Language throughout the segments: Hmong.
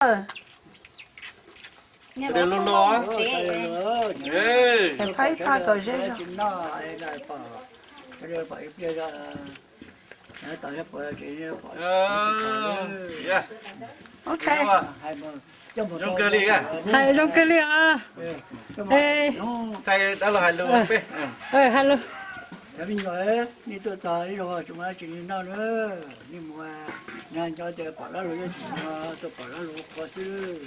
Lub lub. Faib thaj kom ze zog. Ok. Zoo kawg li. Hais zoo kawg li os. Hais lus. Cov me nyuam, nej tuaj txog ib zaug tsis muaj dab tsi noj na, nej mus, nej nco tias pom dab laug yeej tsis mus, tuaj pom dab laug ua qhua xwb.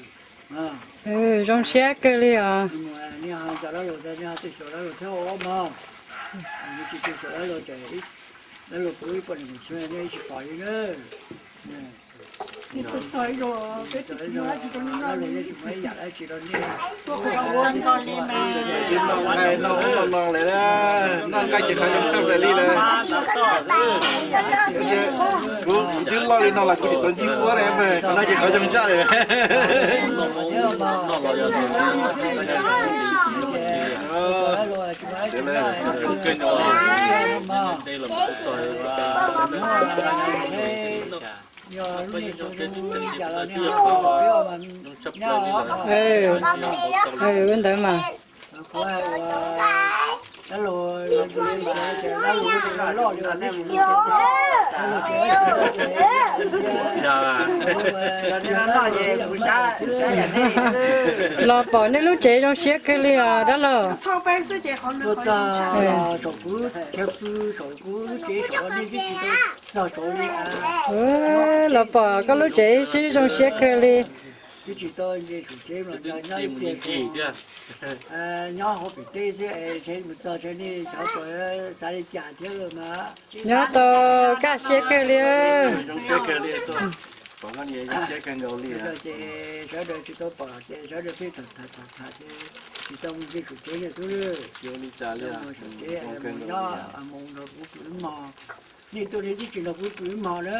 Zoo siab kawg li os. Nej nco dab laug, nej twb xyaum dab laug thiab os mog. Nej tsis xyaum dab laug ces dab laug puv ib poj niam mus xwb nej tsis pom li na. Noj nqaij ces qhov zoo tshaj plaws li lawm. Kuv twb loj li no los kuv tsis tau ntsib huab ne, qhov no ces qhov zoo tshaj li. Ua ntawd mas. Los pom nej lub tsev zoo siab kawg li os dab laug. Los pom koj lub tsev sib zoo siab kawg li. Twb tsis tau nce tsum tsev mas nyob ib tiag, nyob hauv pem teb xwb es mus txog tsev nej xyov xav li cas thiab mas. Nyob tau kaj siab kawg li. Zoo siab kawg li, pom koj niam zoo siab kawg nkaus li. Ces sawv daws tsis tau pom ces sawv daws pheej tham tham tham tham ces tsis tau mus nce tsum tsev li xwb. Tsis ua li cas li, nyob mus nrog kuv pw wb mog. Nej tuaj nej twb tsis nrog kuv pw wb mog na.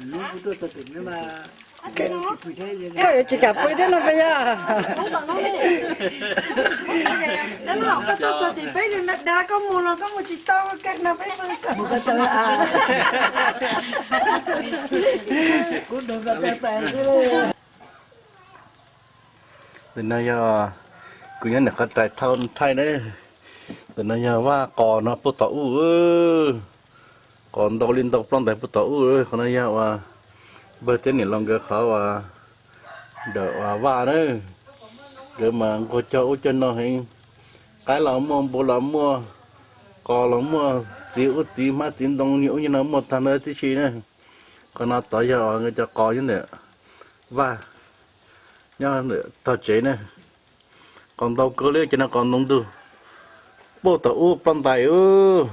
Hnub kuv tuaj txog tim no mas, koj yuav tsis kam pw thiab no puas yog? Koj tuaj txog tim peb no da koj mus los koj mus tsis tau, koj nrog peb pw xwb. Ntawm no yog kuv nyob ntawm qhov rais thau thaij na. Ntawm no yog vaj qos no puag tom ub. Qos ntau li ntau ploj ntais puag tom ub. Qhov no yog uas npawg thiab niam laus nkawd qhov uas ntawm uas vaj na. Nkawd mas nquag cog ub cog no heev. Qaib los muaj, npua los muaj, qos los muaj, txiv ub txiv hmab txiv ntoo ub no muaj tag ntau tib si na. Qhov no tod yog uas nkawd cov qos nyob ntawm vaj, nyob ntawm tog tsev na. Qos ntau kawg li, cov no qos ntoo ntug. Puag tom ub ploj ntais ub.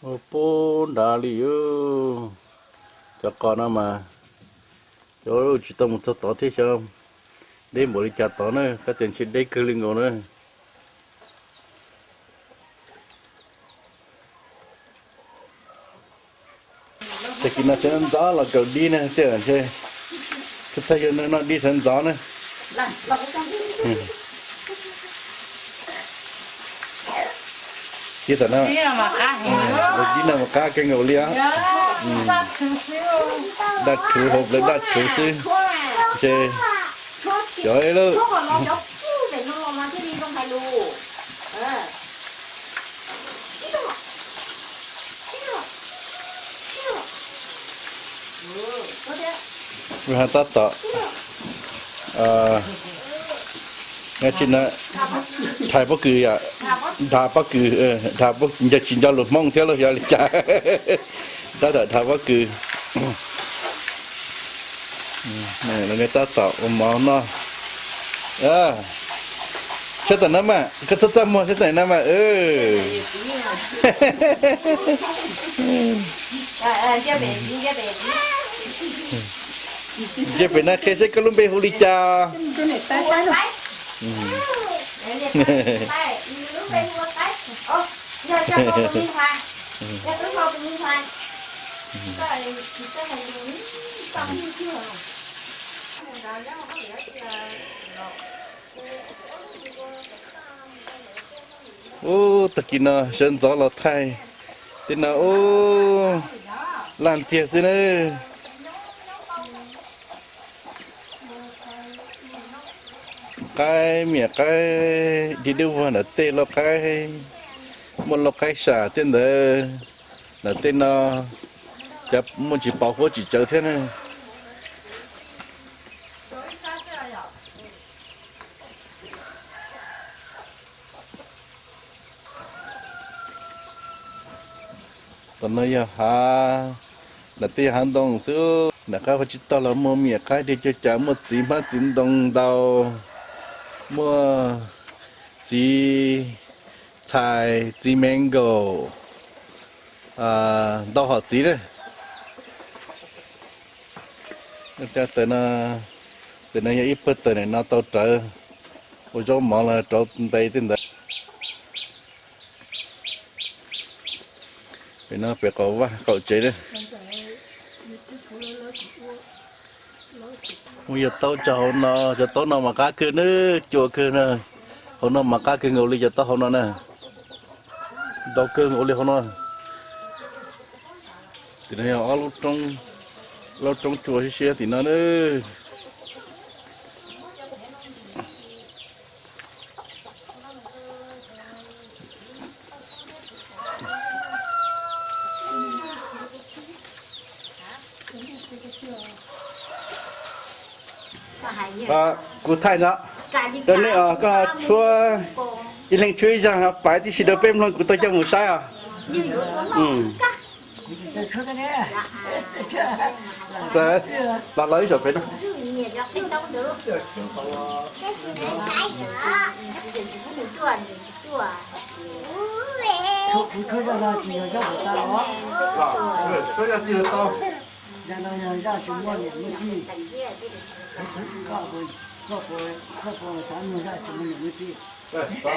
Ua puag nrad li, cov qos no mas cov tsis tau mus txog tod thiab xyov deb npaum li cas tod na, koj tias ntshe deb kawg li nkaus na. Tag kis no sawv ntxov los kaus dib na, tej zaum ntshe thaij yog noj dib sawv ntxov na. Dib no mas qab kawg nkaus li os. Daj rhuv hauv plawv daj rhuv xwb, ntshe xyov lawm. Tab tom dhais pob kws, dhais pob kws, dhais pob kws, nco tsis nco lus Hmoob thiab los xyov li cas. Tab tom dhais pob kws. Tab tom ua mov noj. Saib tom no mas, koj txhob txaj muag, saib tom no mas. Ntsia pem no qhia seb koj lub npe hu li cas. Ub, tag kis no sawv ntxov los thaij tej no ub, laj ntxiag xwb na. Qaib, me nyuam qaib dig dub vog ntawm tej lauj, qaib, muaj lauj qaib sam thiab ntawd. Ntawm tej no cov muaj tsis pauv huab tsis tsawv thiab na. Tom no yog hav, nram tej yog hav ntoo xwb. Nram qab ua tsis tau los muaj me nyuam qaib dig cuag cas, muaj txiv hmab txiv ntoo ntau, muaj txiv txhais, txiv mango, ntau hom txiv na. Tawm no, tawm no yog ib pawg tawm no tau rawv ua zaub mov los rau nte tej ntawd. Pem no pem qaum vaj qaum tsev na. Mus yog taub tso hauv no, cov taub no mas qab kawg na, cua kawg na. Hauv no mas qab kawg nkaus li cov taub hauv no na. Ntau kawg nkaus li hauv no. Tim no yog ob lub roob, lub roob tsua siab siab tim no na. Kuv thaij ntawd, rau nej os, koj tshuab, ib leeg tshuab ib zaj, pais tib si rau peb mloog kuv tau coj mus saib os. Txawm los los ib zaug pem no. Tshuab yog tij los tau. Zaj no yog zaj tsis muaj niam muaj txiv. Koj puas xav mloog zaj tsis muaj niam muaj txiv? Koj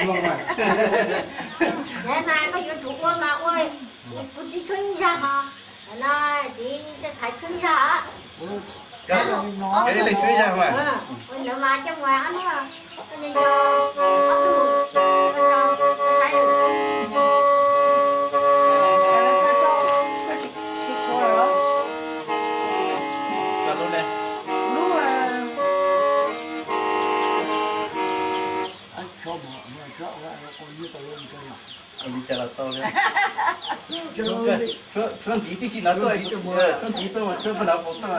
yuav tsum ua mas ua, kuv txiv tshuab ib zaj ho. No txiv thaiv tshuab ib zaj. Leej tshuab ib zaj mas. Ntawd mas coj mus ob hnub, ob tug saib. Ua li cas los tau li. Tshuab ntiv tib si no tuaj, tshuab ntiv tuaj mas tshuab pag no puas tuaj.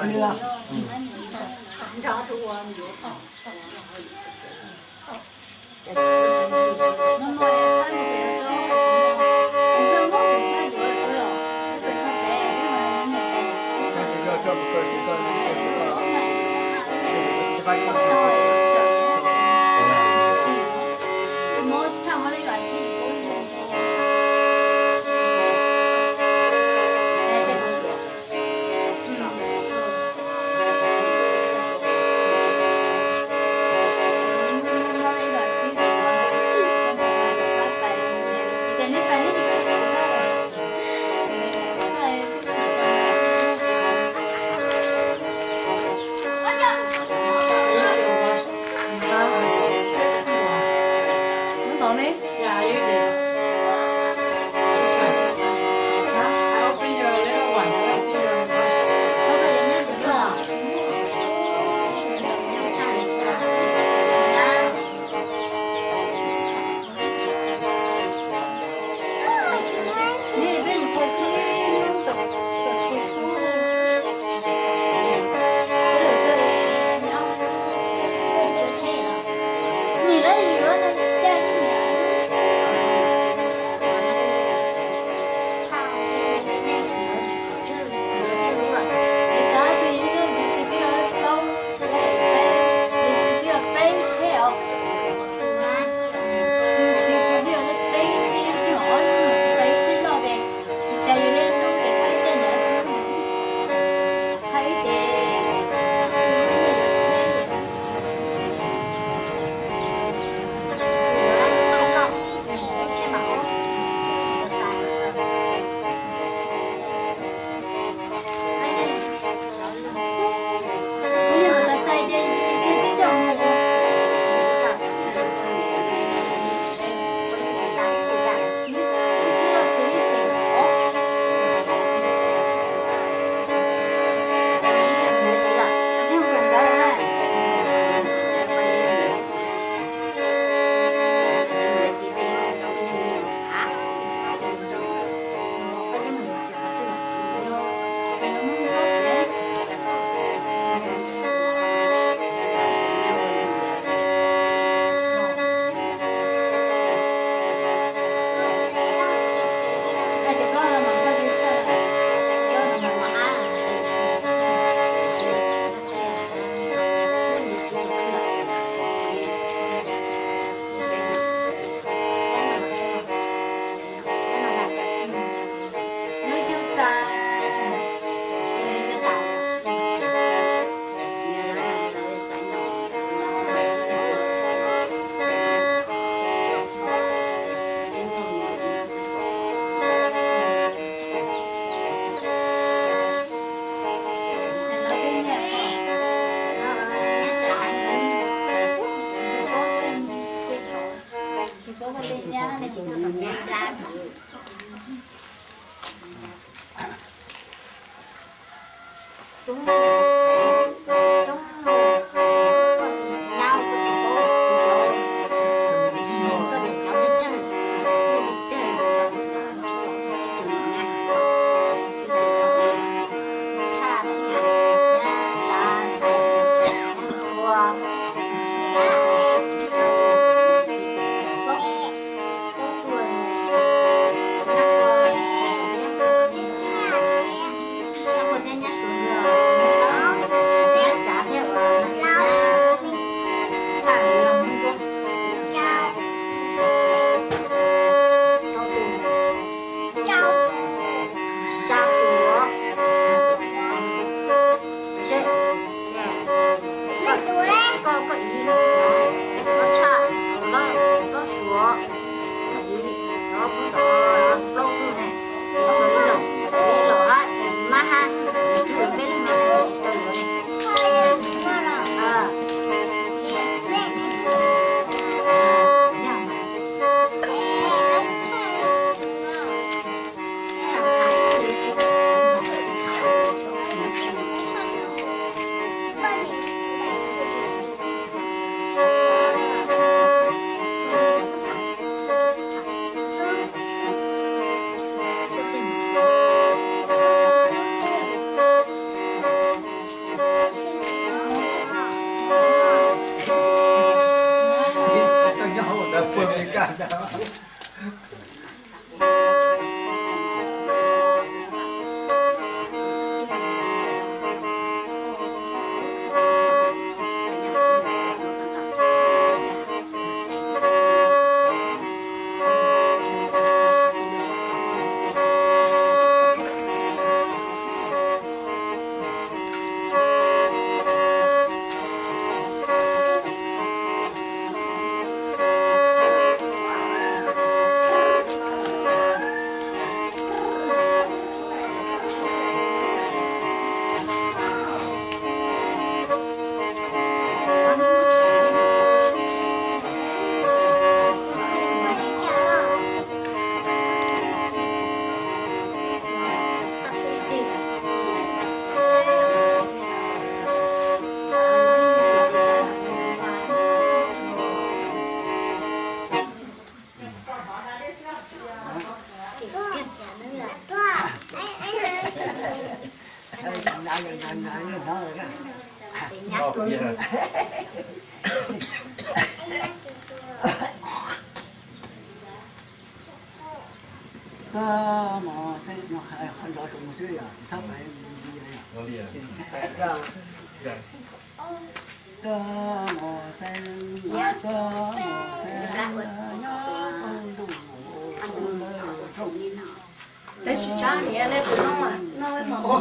Peb tsis tshab niam, nej tus no mas noj ua.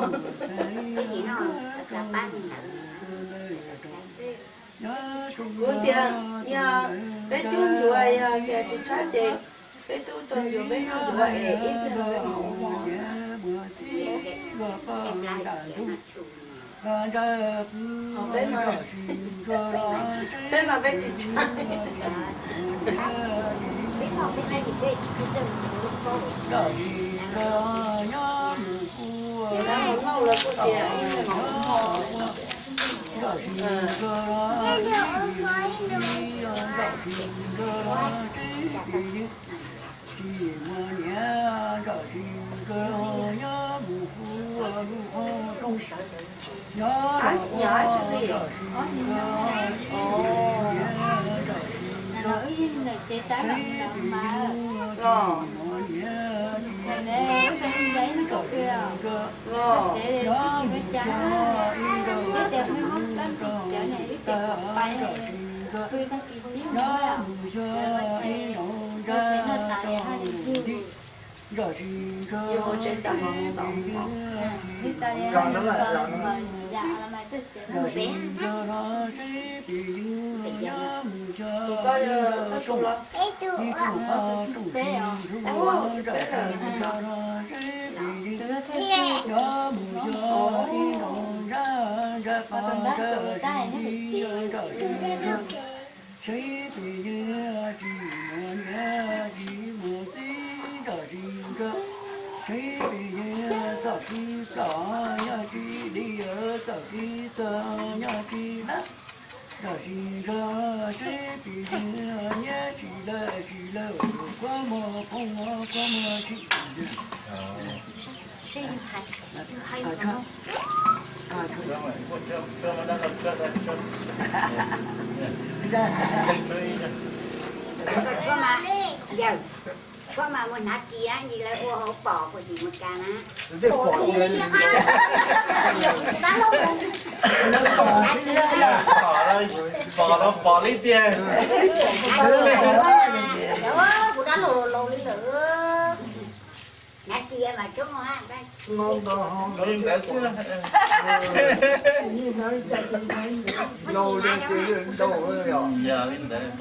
Kuv tias yog peb tub ncuav, yog tias tsis tshab ces peb tub tau ncuav peb noj ncuav es ib pliag peb mam ua mov. Peb mas, peb mas peb tsis tshab. Ces lawv mus noj los kuj tias ib pliag mam ua mov. Seb pes yog tsis muaj niam tsis muaj txiv nrog tsis nrog, seb pes yog txom tsis txom nyob tsis dig, txom tsis txom nyob tsis dab, nrog tsis nrog, seb pes yog nyiaj tsis lawm tsis lawm, kua muag phooj muag kua muag tsis. Tshuaj mas, yawg, tshuaj mas mus hnav ris na, yog lawv ua hauv pom kuv tsis mus kas na. Pom los pom li tiag. Kuv dab laug laus li lawm. Hnav ris mas tshuaj mas. Li ntawd xwb. Laus li ces laus. Yog li ntawd.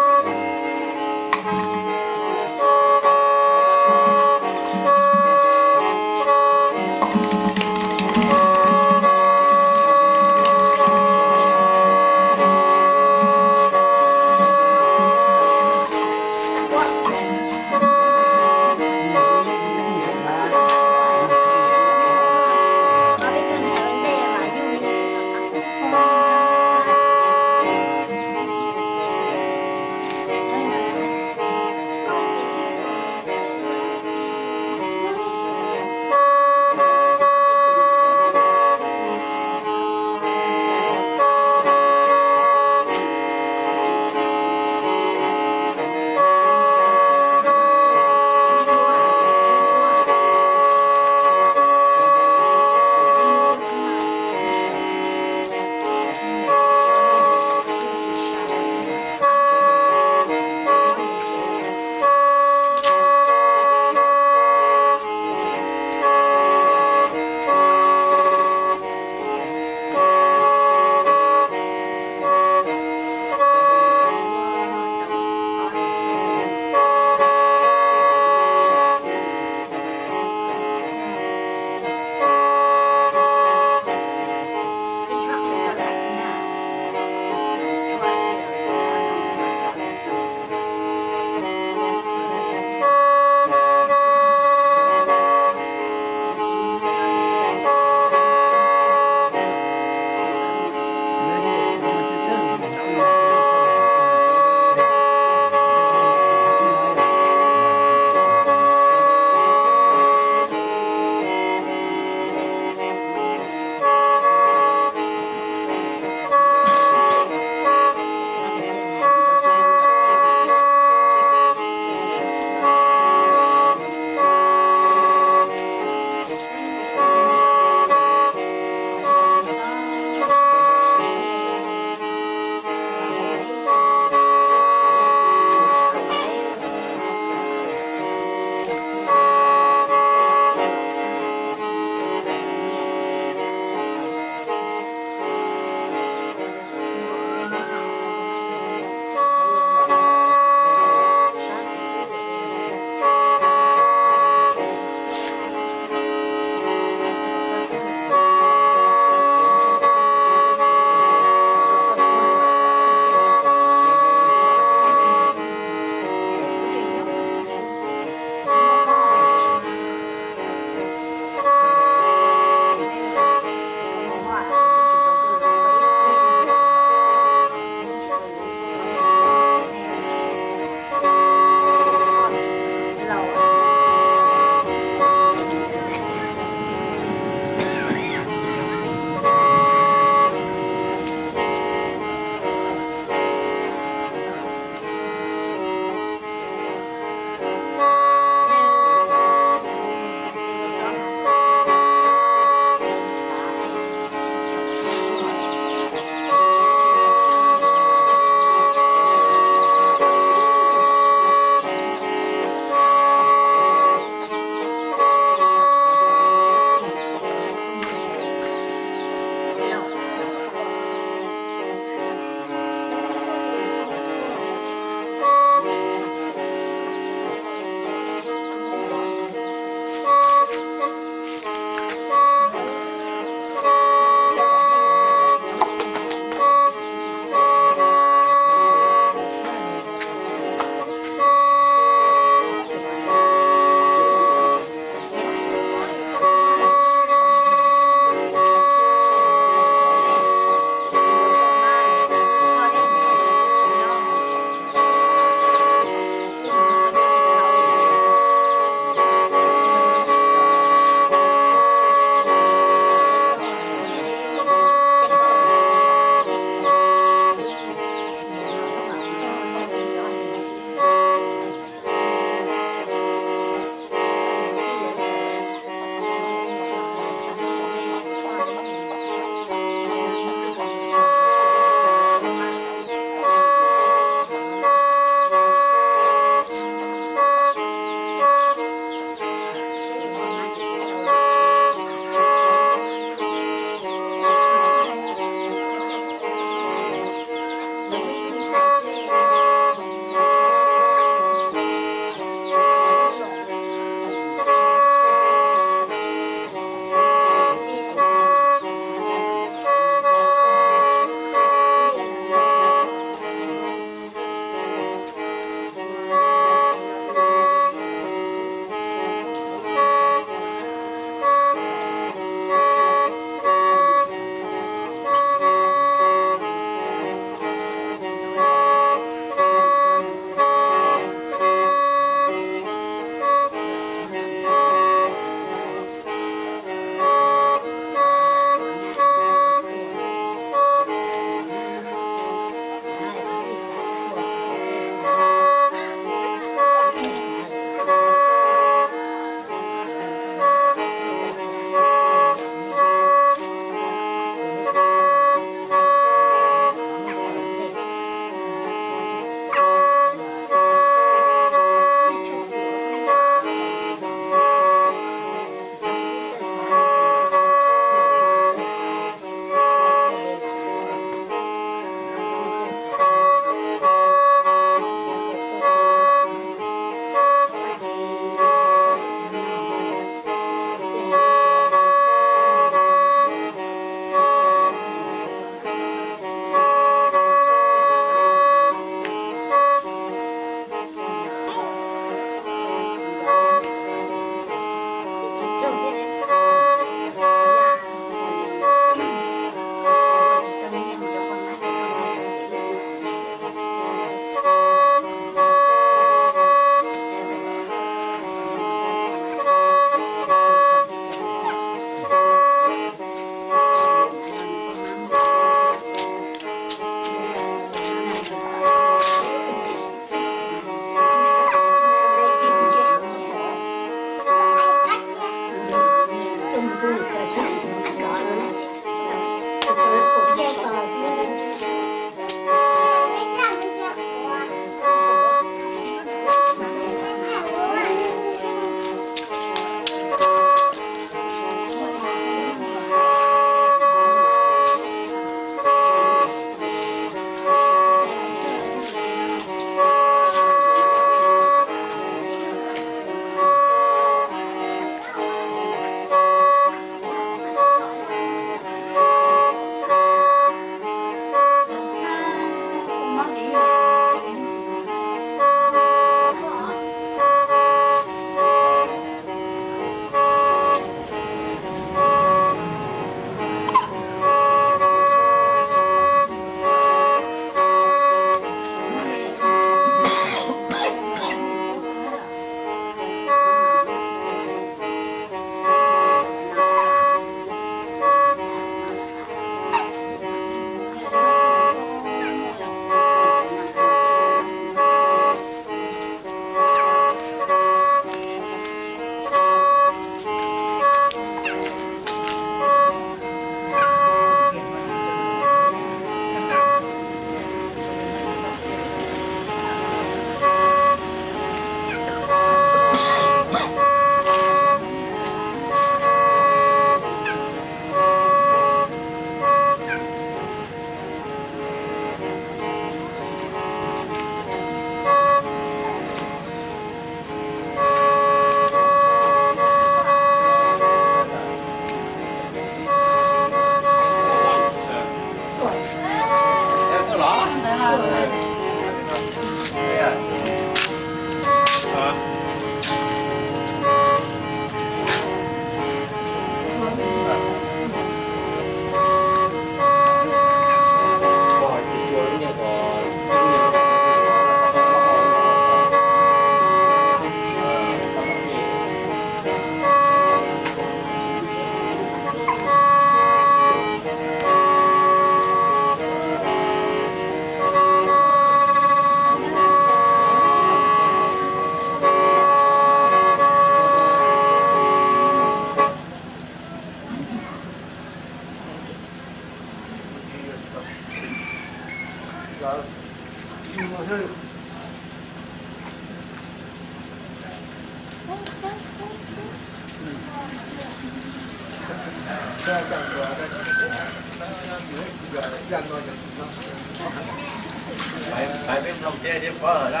Peb mloog thiab thiab pov hawm na,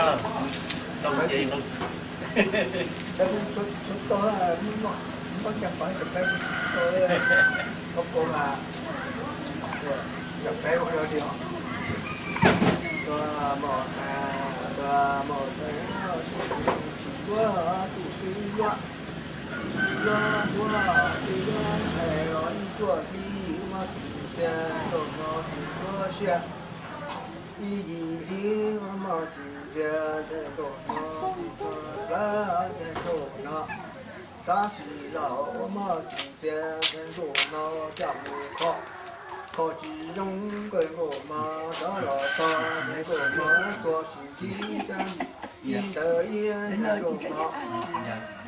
mloog ces mloog. Peb kuj tshuav tau, muaj cai pov hawm peb kuj tau, pov mas, peb ua li os. Tua mos, tua mos, tsis tuaj tus twg yuav, yuav tuaj twg yuav, hais los ib tuaj li, muaj tus txias nkaus no tus tuaj siab. Ib yim hli muaj tus txias nkaus no, tus tuaj plab nkaus no. Xav tsis zog muaj tus txias nkaus no, coj mus kho, kho tsis zoo nkaus no, rov los txog nkaus no, tua sim khib cab ib ntawd ib nkaus no.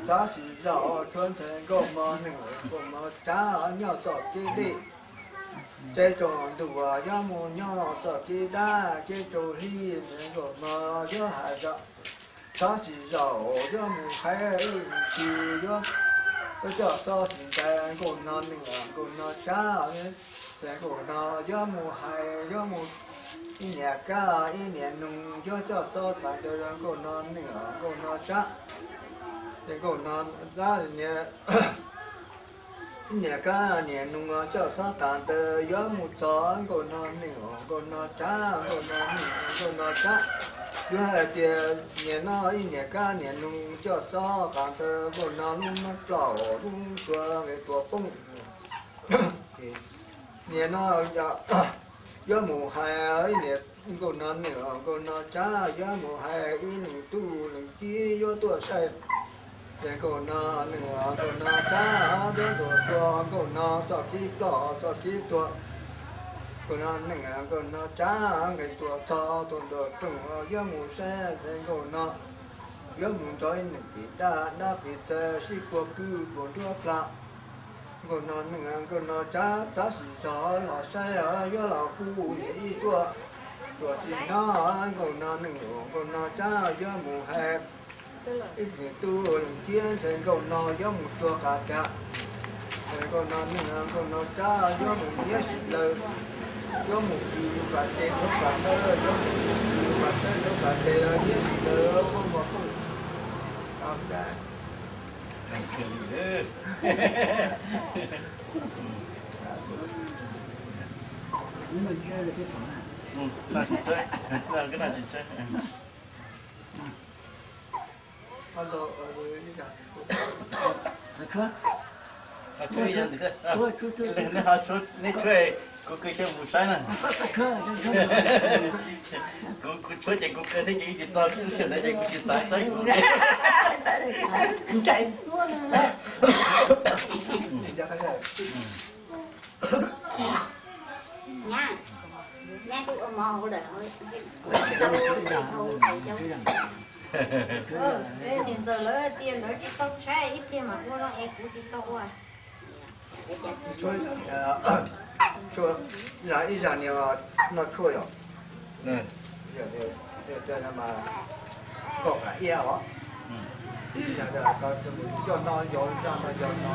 Xav tsis zog tshuav ntxhais nkaus no, neeg nkaus no tsab nyob txoj kev deb. Tsev tsaus ntuj yuav mus nyob txoj kev dab, kev tsaus hli ntxhais nkaus no yuav hais zog. Xav tsis zog yuav mus hais ib tug yuav, yuav coj xov ntxhais nkaus no, neeg nkaus no tsab, ntxhais nkaus no yuav mus hais, yuav mus ib niam kab ib niam noog yuav coj xov ntxhais nkaus no, neeg nkaus no tsab, nkaus no tsab. Niam kab niam noog coj xov tas ntawd yuav mus txog nkaus no, neeg nkaus no tsab, nkaus no neeg nkaus no tsab. Yuav hais tias niam no ib niam kab niam noog coj xov tas ntawd nkaus no, lub hnub tsaus lub suav nqis tuam poob. Niam no yuav mus hais ib niam nkaus no, neeg nkaus no tsab, yuav mus hais ib neeg tub neeg kiv yuav tuaj saib. Ces nkaus no, neeg nkaus no tsab, yuav tuaj txog nkaus no txoj kev ploj txoj kev tuag. Nkaus no, neeg nkaus no tsab, nqis tuam txog tuaj nram rooj yuav mus saib. Ces nkaus no yuav mus nrog ib neeg pim dab, dab pim txawv sib puag kwv puag nruab plag. Nkaus no, neeg nkaus no tsab, xav tsis zog los saib, yuav los hu niam ib suab, tsuas tsis hnov. Nkaus no, neeg nkaus no tsab, yuav mus hais ib neeg tub neeg kiv, ntxhais nkaus no yuav mus tuag qas cas. Ntxhais nkaus no, neeg nkaus no tsab, yuav mus nyiam sim lawv, yuav mus kwv pas tes rau pas tawb, yuav mus kwv pas tawb rau pas tes los nyiam sim lawv muaj mos kooj. Neb tshuab, kuv kws xyaw mus saib na. Kuv tshuab ces kuv kawg thiab ces yeej tsis txog lub sij hawm ntawd ces kuv tsis xav saib kuv. Nyab, nyab twb ua mov hauv lawm. Niam ntxawm lawv tias lawv tsis tau tshaib ib pliag mas ua no es kuv tsis tau ua. Tshuab, tshuab ib zag niag noj tshuaj yom. Mas koj qam iab os. Coj no yog zaj no yog no.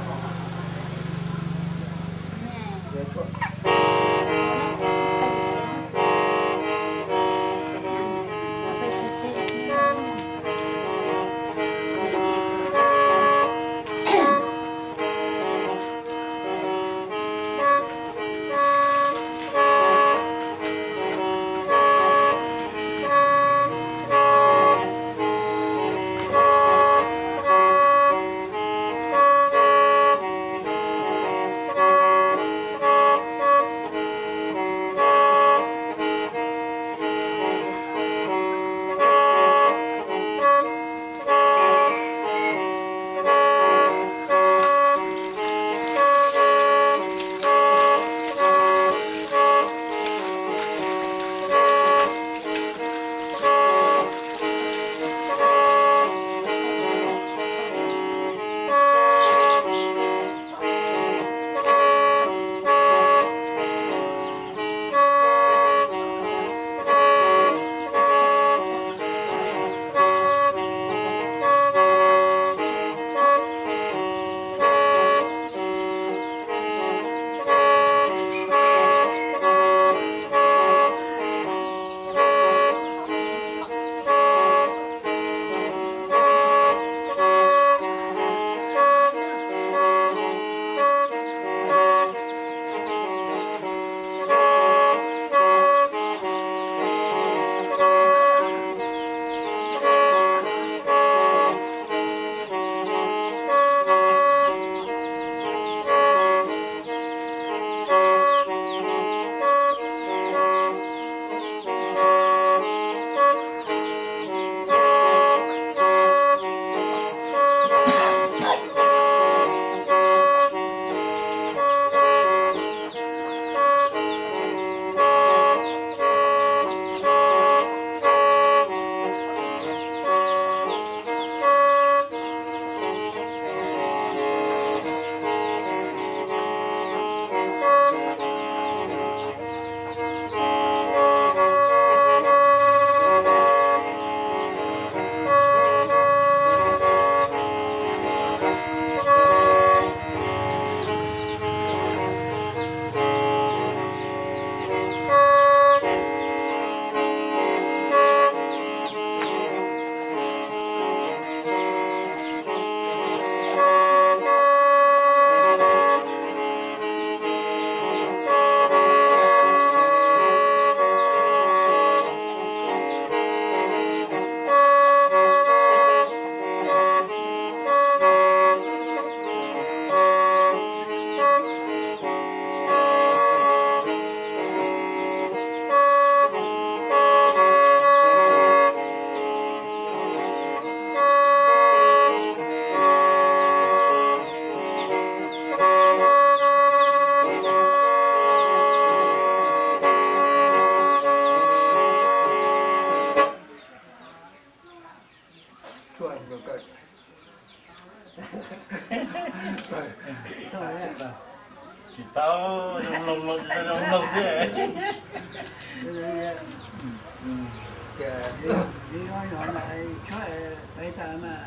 Li no yog ntawm tshuab pem tas mas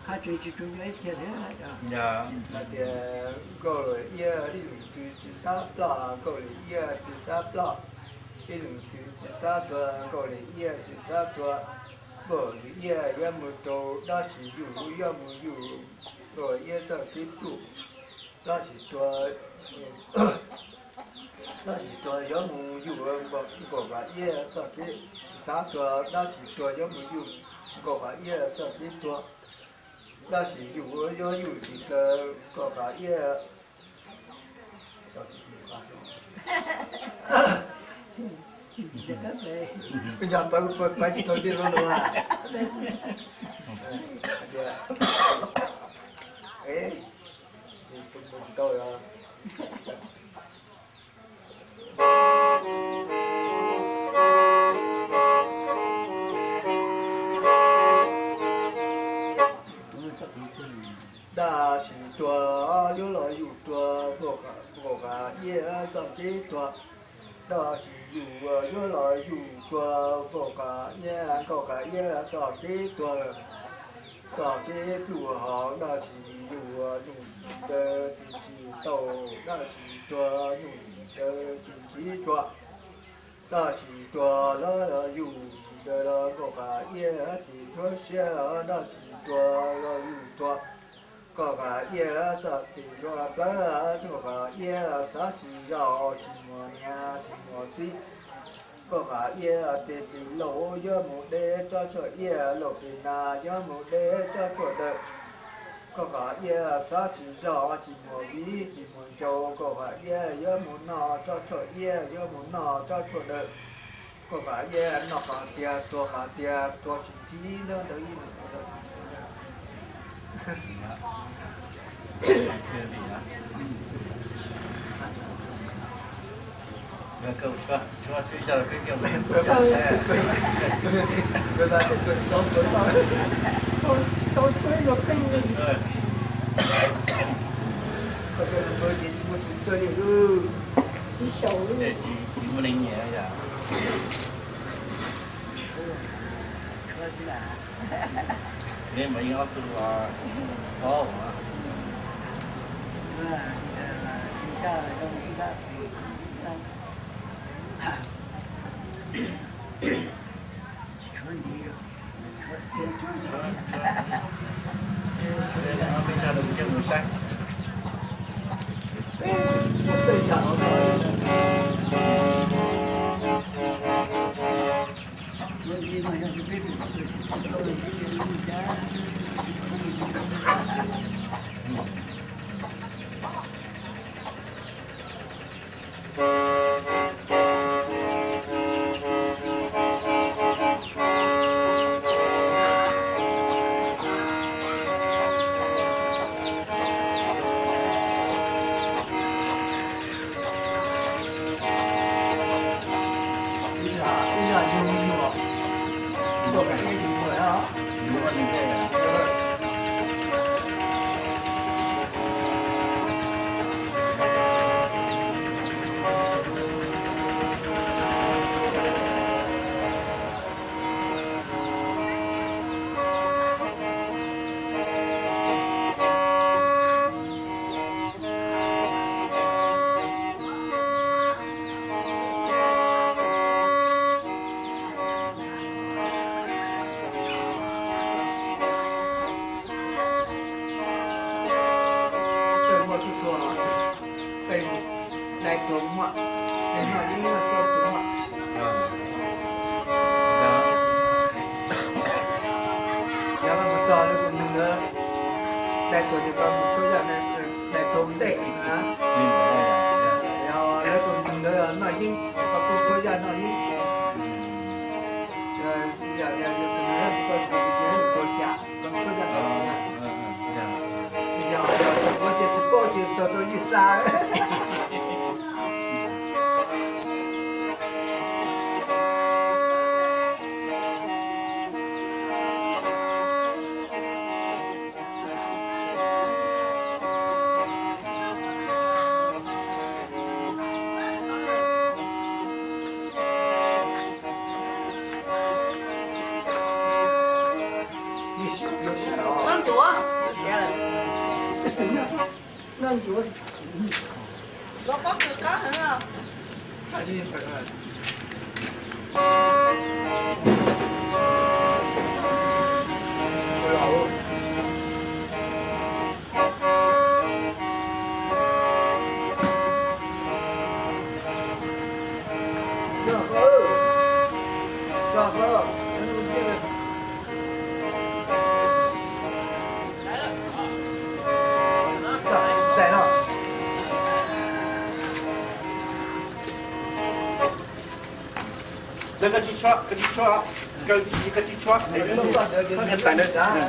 qhab tseem tsis tsum yog ib txhia thiab. Hais tias nkauj lawm iab ib leeg twg tsis xav ploj, nkauj lawm iab tsis xav ploj, ib leeg twg tsis xav tuag, nkauj lawm iab tsis xav tuag. Nkauj lawm iab yuav mus rau dab tsi yug, yuav mus yug nkauj iab txoj kev pluj, dab tsi tuag, dab tsi tuag yuav mus yug nkauj iab txoj kev, tsis xav tuag, dab tsi tuag yuav mus yug nkauj iab txoj kev tuag. Dab tsi yug yuav yug tsis tau nkauj iab. Yog pab pab tsis tau tiag no los. Tsis tau. Dab tsi tuag yuav los yug tuag nkauj iab txoj kev tuag. Dab tsi yug yuav los yug tuag nkauj iab, nkauj iab txoj kev tuag lawm. Txoj kev pluj hauv dab tsi yug nug ntawd tsis tau, dab tsi tuag nug ntawd tsis tsim txom. Dab tsi tuag los yug ntawd los nkauj iab tsis txaus siab, dab tsi tuag los yug tuag. Nkauj iab txoj kev tuag plawv, nkauj iab xav tsis zog tsis muaj niam tsis muaj txiv. Nkauj iab tes pem laus yuav mus deb tsob tshuaj iab, laus pem nas yuav mus deb tsob tshuaj dawb. Nkauj iab xav tsis zog tsis muaj viv tsis muaj ncaus, nkauj iab yuav mus noj tsob tshuaj iab, yuav mus noj tsob tshuaj dawb. Nkauj iab noj qhov tiag tuag qhov tiag, tuag tsis ntsib nyob ntawd ib leeg. Tsis xyaum li. Nej mas yeej ob tug paub. Ib yam, ib yam yug me nyuam, nkauj iab yug muam os. Dais tuag muaj, dais noj yeeb noj tshuaj tuag muaj. Yog koj mus txog lawv tus neeg ntawd, dais tuag ces koj mus tshuab yaj, dais tuag ntej na. Yog lawv tus neeg ntawd noj yeeb, koj kuj tshuab yaj noj yeeb. Yog tias yus tus neeg tus koj tus tus ces yus tuag cas koj tshuab yaj noj. Yog yog ua ces tus koj ces txog rau yij xa. Lawv koj tsis tshuab, koj tsis tshuab, koj tsis tshuab, koj txais lawv.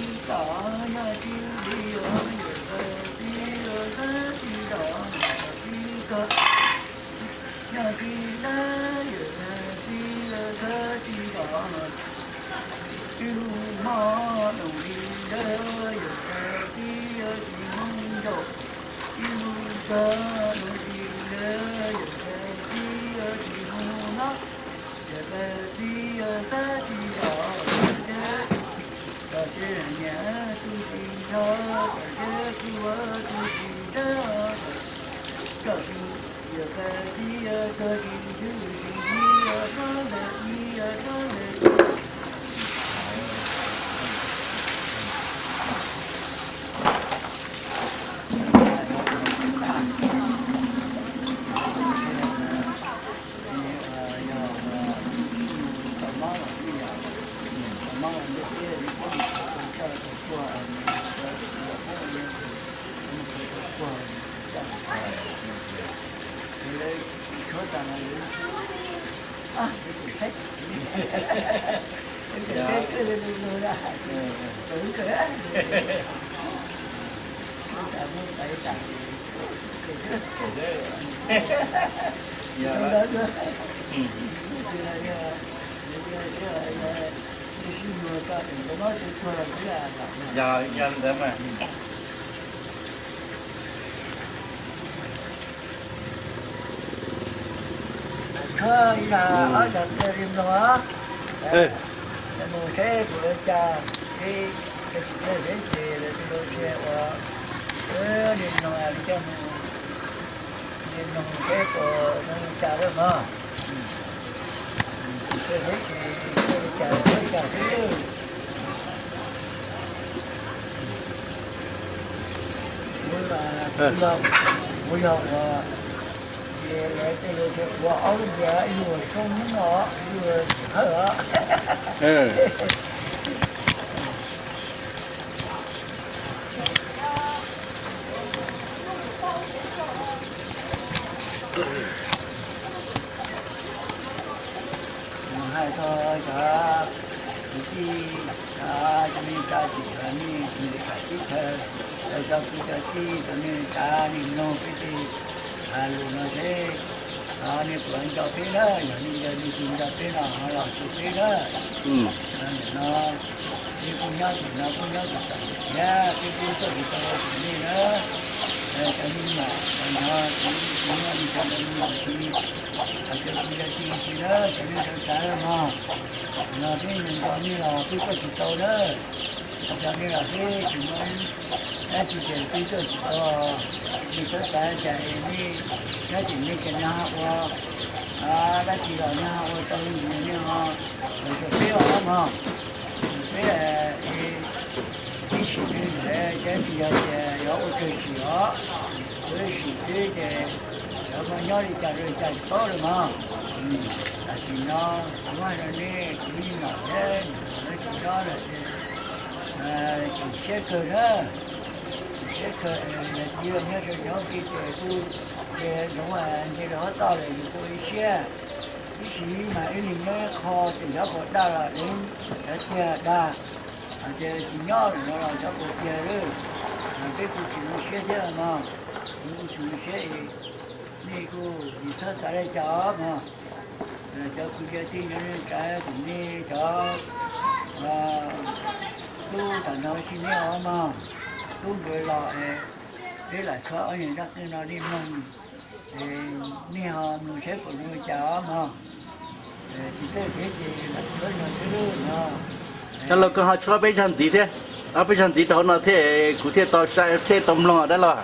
Tom yog tsis li yog yawm txiv yawg xab tsis zom tsis kawg, yog tsis dab yawm txiv yawg xab tsis zom, ib lub hmo doos li dawb yawm txiv yawg tsis moo ncaus, ib lub tsag doos li dawb yawm txiv yawg tsis moo noj, yawm txiv yawg xab tsis zom, tom tsev niam tu tsis nrog, tom tsev kuv tu tsis nrog, tom tsev yawm txiv yawg tsis ntxub tsis ntxub yawg txhob ntawm ib yawg txhob ntawm Yog, yog ntawd mas. Khawb ib zag ob zag pliag li mloog os. Mus seb puas ua cas, ib, tsis txawj seb ces lawv tus lau sia uas, nim no li coj mus, nim no seb puas ua cas lawm mog. Tsis txawj seb ces ua li cas ua li cas xwb. Kuv yog, kuv yog uas, lawv tej lus tias kuv ob lub npias, ib lub ua Soob Hmoob os, ib lub ua Txiv Hawj os. Mus hais rau cov kwv tij, cov neej tsa tsis hais nej tus ntxhais teb chaws, cov kwv cov tij, cov neej tsa nej mloog peb tej lus no seb nej puas nco peb na, yog nej nco, nej tsis nco peb no ho los xyuas peb na. Nim no peb kuj nyob tim no kuj nyob tim tod thiab, peb kuj tuaj tsis tau los tim nej na. Cov neeg mom no kuv, kuv nyob li cov neeg mom kuv, cov kwv cov tij tsis na, cov neej tsa mog, no peb nco nej los peb tuaj tsis tau na. Cov nej los peb tsis muaj dab tsi ces peb tuaj tsis tau. Nej txhob xav cas nej nyob tim nej ces nej ho ua dab tsi los nej ho ua tau li ntawd nej ho los rau peb os mog. Peb ib sim neej ntawd ces tsis yog tias yuav ua kawg sim os, ua ib sim xwb ces lawv ho nyob li cas rau li cas tsis paub lawm mog. Tam sim no kuv hais rau nej, kuv ib nom thiab niam txiv nyob lawm ces chim siab kawg na, chim siab kawg. Yog txiv los nyob rau nyob kiag ces kuj ces zoov nce rau hov toj lawm yus kuj ib siab. Ib sim mas ib leeg nyob ib qho ces xyov puas dag los deev, xyov tiag dag. Hais tias tsis nyob lawm no los xyov puas tiag lawm. Peb kuj tsis zoo siab thiab no, kuv kuj tsis zoo siab es nej kuj tsis txhob xav li cas os mog. Cov kwv cov tij nyob nej tsa tim nej cov tub tam no tsis nej os mog, tub nkawd los peb lam tshuab ob nyuag zaj qeej no nej mloog, nej ho mloog saib puas zoo li cas os mog. Tsis txawj thiab ces lam tshuab no xwb no. Dab laug koj ho tshuab peb zaj ntxiv thiab, peb zaj ntxiv rau hauv no thiab kuv thiaj tau saib thiaj tau mloog dab laug.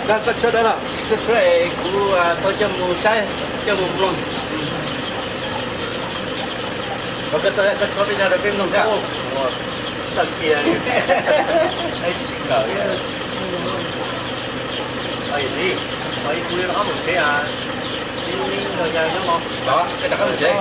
Koj tshuab dab laug, koj tshuab es kuv tau coj mus saib. Coj mus mloog. Koj txawj, koj txhob peb zog rau peb mloog thiab. Txawj tiag. Kawm. Ib kuv rov qab mus tsev. Ib kuv rov qab mus tsev.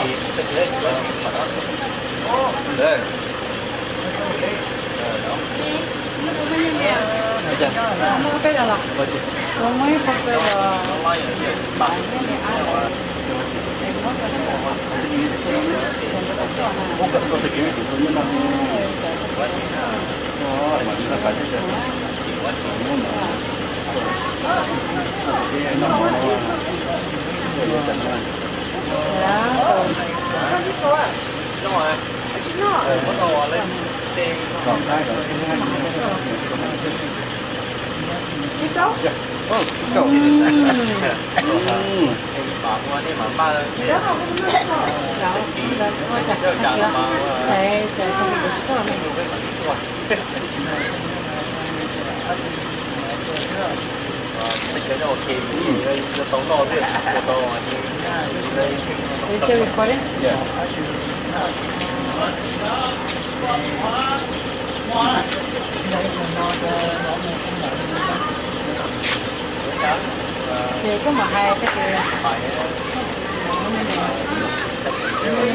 Ces koj mam hais tag kis.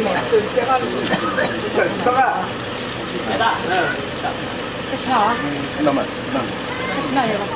Koj tsis noj? Koj tsis noj yog?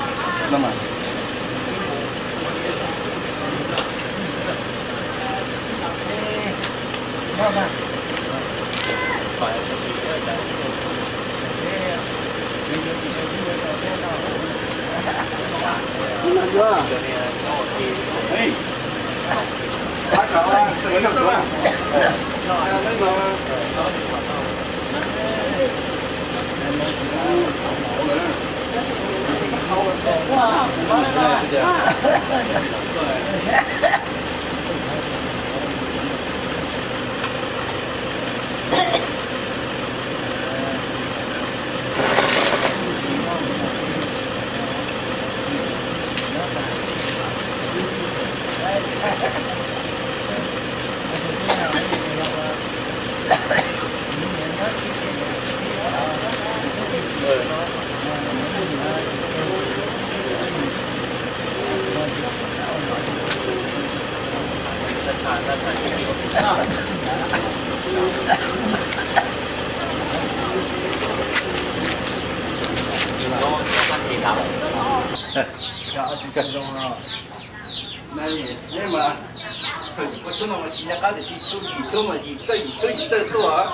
Thaum yim qhov tshuab no mas tsis nco qab tiam sis tshuab yim tshuab mas yim txawj yim tshuab yim txawj tuaj.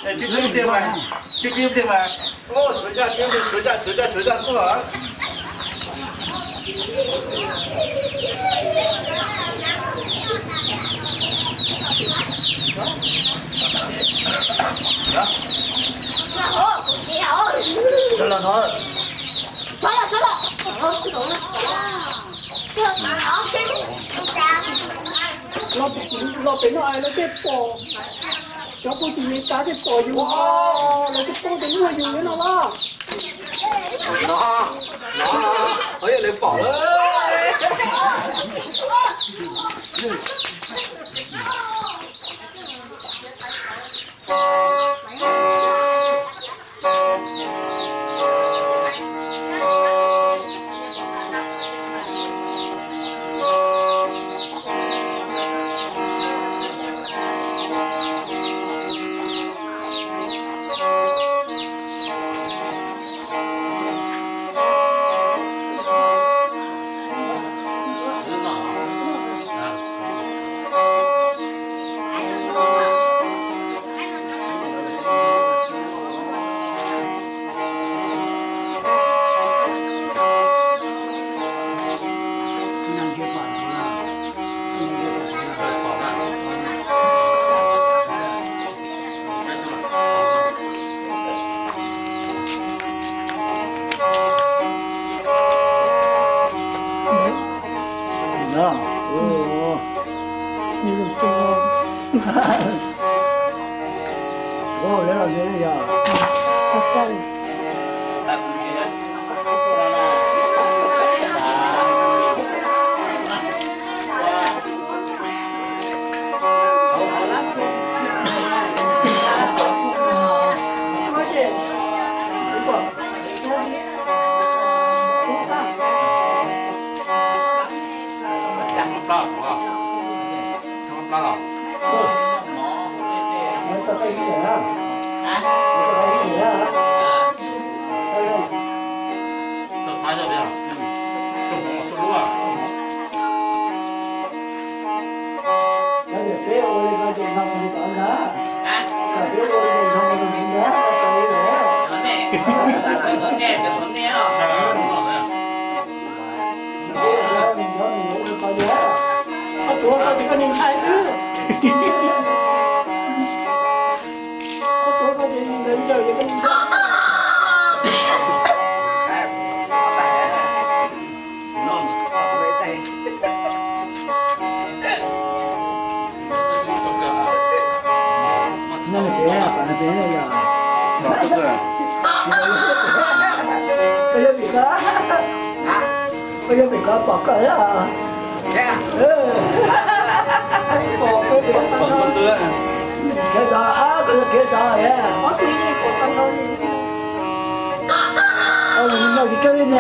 Tshuab tshuab tiag mas, tshuab tshuab tiag mas, suav zaj tshuab suav zaj suav zaj suav zaj tuaj. Los pem no lawv thiaj pom, cov phooj ywg Meskas thiaj pom yus, lawv thiaj paub tias muaj yus nyob no los. No, no, no, yog lawv pom lawm. Koj tuav koj ces koj niag ntshai xwb. Koj tuav koj ces ntawd ncaws ces koj niag ntshai. Koj yuav pem koj, koj yuav pem koj pom koj. Khiav tod, koj yuav khiav tod. Noj li kawg li ne.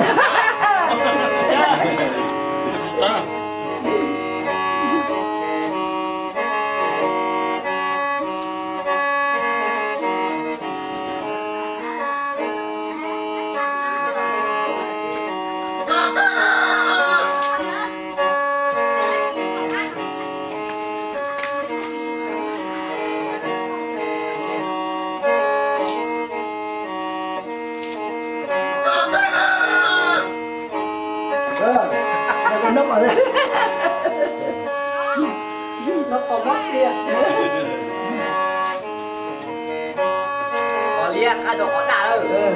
Qhov liab qab rau qhov daj lawm.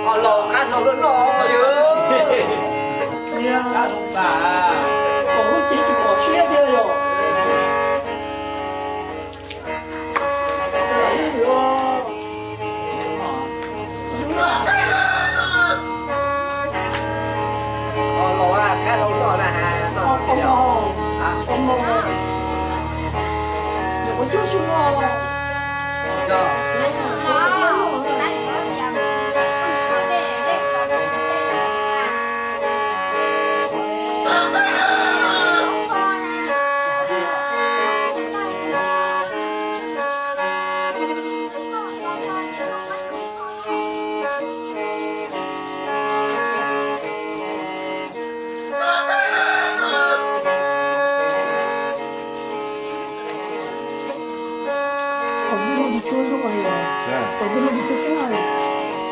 Qhov laus qab rau lub no yog. Qab rau tas. Pom lub cev tsis pom siab tiag yog.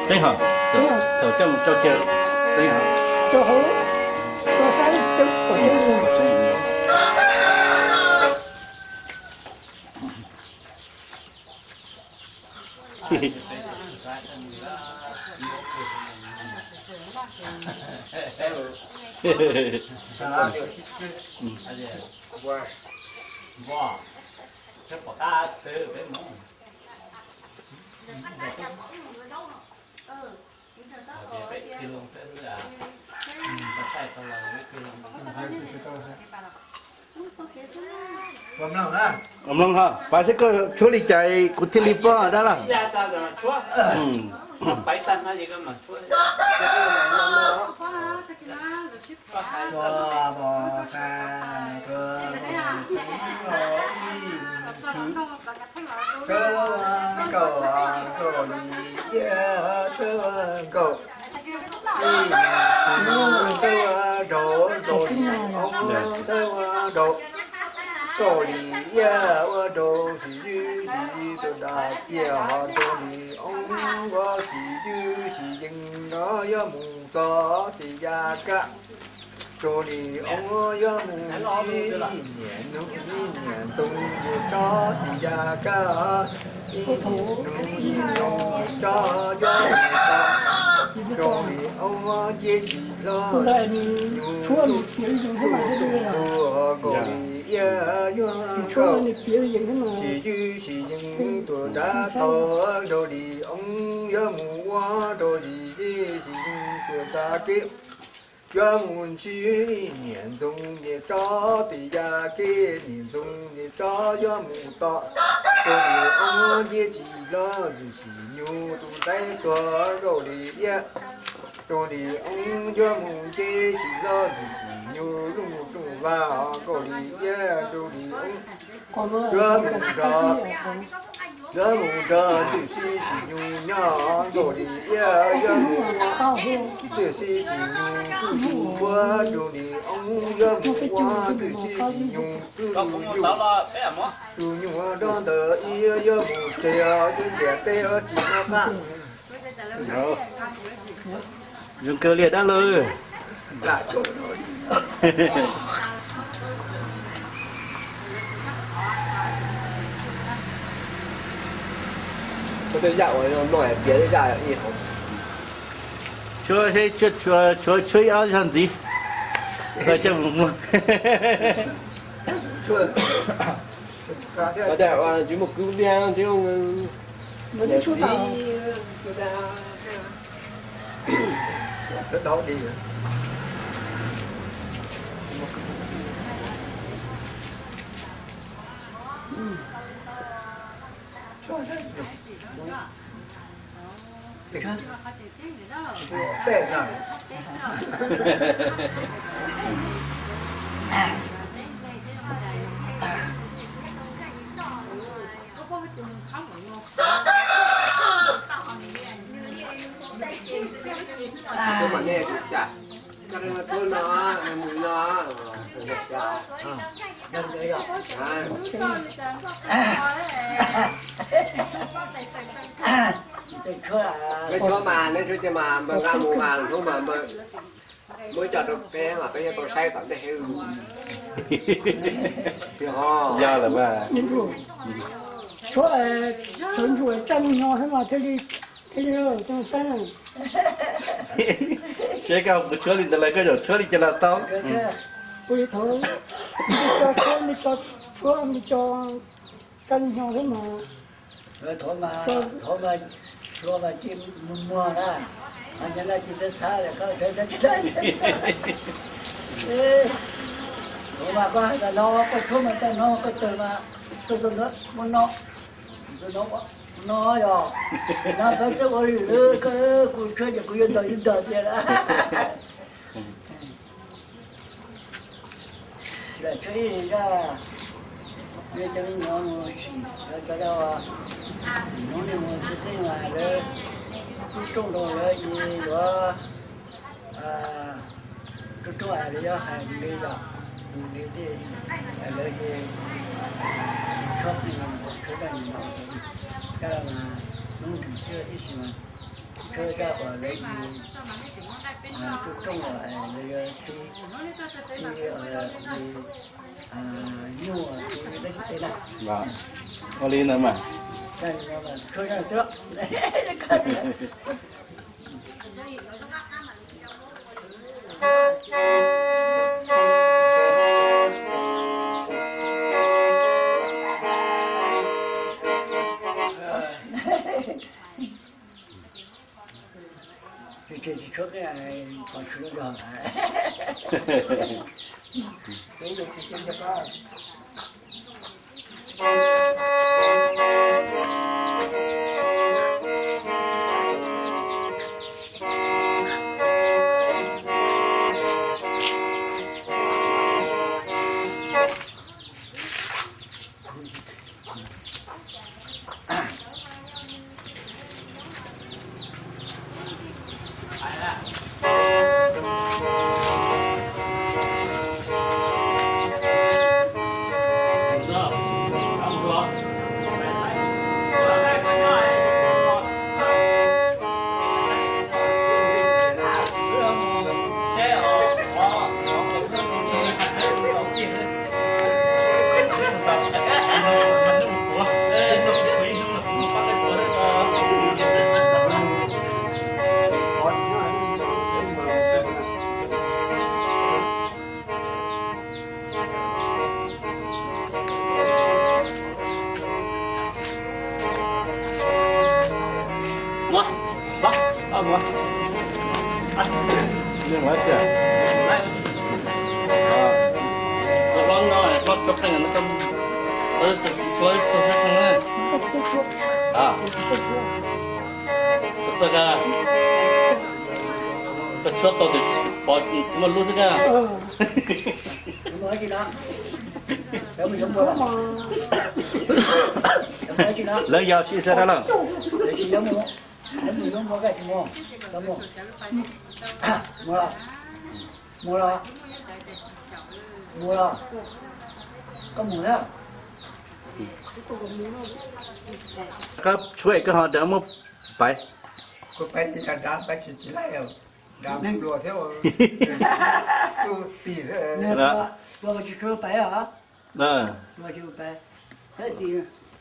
Teeb hos, thaum coj mus tso chaw, teeb hos. Mloog hos, pab seb koj tshuab li cas kuv thiaj li paub dab laug. Sawv nkaus, nkaus li iab, sawv nkaus. Ib hnub sawv nraud, nkaus li oob, sawv nraud, nkaus li iab, ua rau sis ywj sis tuaj dab kiag, ho nkaus li oob ua sis ywj sis yees, nrov yuav mus txog tim yav kaj. Nkaus li oob yuav mus ntsib niam nus, ib niam ntxoov ces tso tim yav kaj, ib niam nus ib nus tso yuav mus tod. Nkaus li oob ua ciaj tsis hlob, nyuj tus tus tus, nkaus li iab yuav nkaus, sis ywj sis yees tuaj dab tod. Nkaus li oob yuav mus ua rau sis ywj sis yees tuaj dab kiag, yuav mus ntsib niam ntxoov ces tso tim yav kaj, niam ntxoov ces tso yuav mus tod. Nkaus li oob ua ciaj tsis hlob, ywj sis nyuj tus ntxhais tuag. Nkaus li iab Rau li oob yuav mus nce tsis loj ntxim nyug lub mus rooj vag os, nkaus li iab rau li oob yuav mus nrog, yuav mus nrog twm sib tsis nyug nyob, nkaus li iab yuav mus ua twm sib tsis nyug kuj yus ua, rau li oob yuav mus ua twm sib tsis nyug kuj yus yug, yus nyuag nrog ntawd iab yuav mus tseg os, twb tias teb os tsis muaj qab. Zoo kawg li dab laug. Tshuab, tshuab ib ob zaug ntxiv, coj mus muag. Tsis muaj kub tiag. Neb tshuab mas, neb tshuab ces mas npawg nqa mus mas hnub mas npawg muab coj rau peb mas peb yuav tau saib tom ntej heev. Yog lawm mas. Tshuab sawv ntsug txaj muag nyo thiab mas thiaj li, thiaj li tau saib. Seb koj mus tshuab li ntawd lawm koj zaum tshuab li cas los tau. Ua li thaum nej cov tshuab, nej cov tshuab, nej cov txaj muag nyo thiab mas. Thov mas, thov mas, tshuab mas tsis muag muag na, mas nyob no tsis txhawj txhawj lawm koj. Thov mas koj hais tas no koj tshuab mas tas no koj tawg mas txog txog ntawd muab no, txog no no yog, no peb txawj ua li koj, kuv tshuab ces kuv yuav ntog yuav ntog tiag lawm. Lam tshuab ib zaj, nej cov me nyuam mus sim, lawv cov, hnub nej mus txog tej mas lawv tub rooj rau lawv ces yuav, tub rooj es lawv yuav hais li yom, li tej lawv ces tshuab, tshuab zaj no, zaj mas hnub nrwg xwb tib si mas tshuab zaj uas lawv ces tub rooj es lawv yuav txi, txi li nyuj txi li tej na. Ua li ntawd mas. Tshuab zaj xwb. Tsis, tsis, tsis tshuab, qhov tshuab yog Tshuab tau tes pov tsis muaj lub xwb na. Lawv yog sib xav dab laug. Koj tshuab koj ho muab paiv.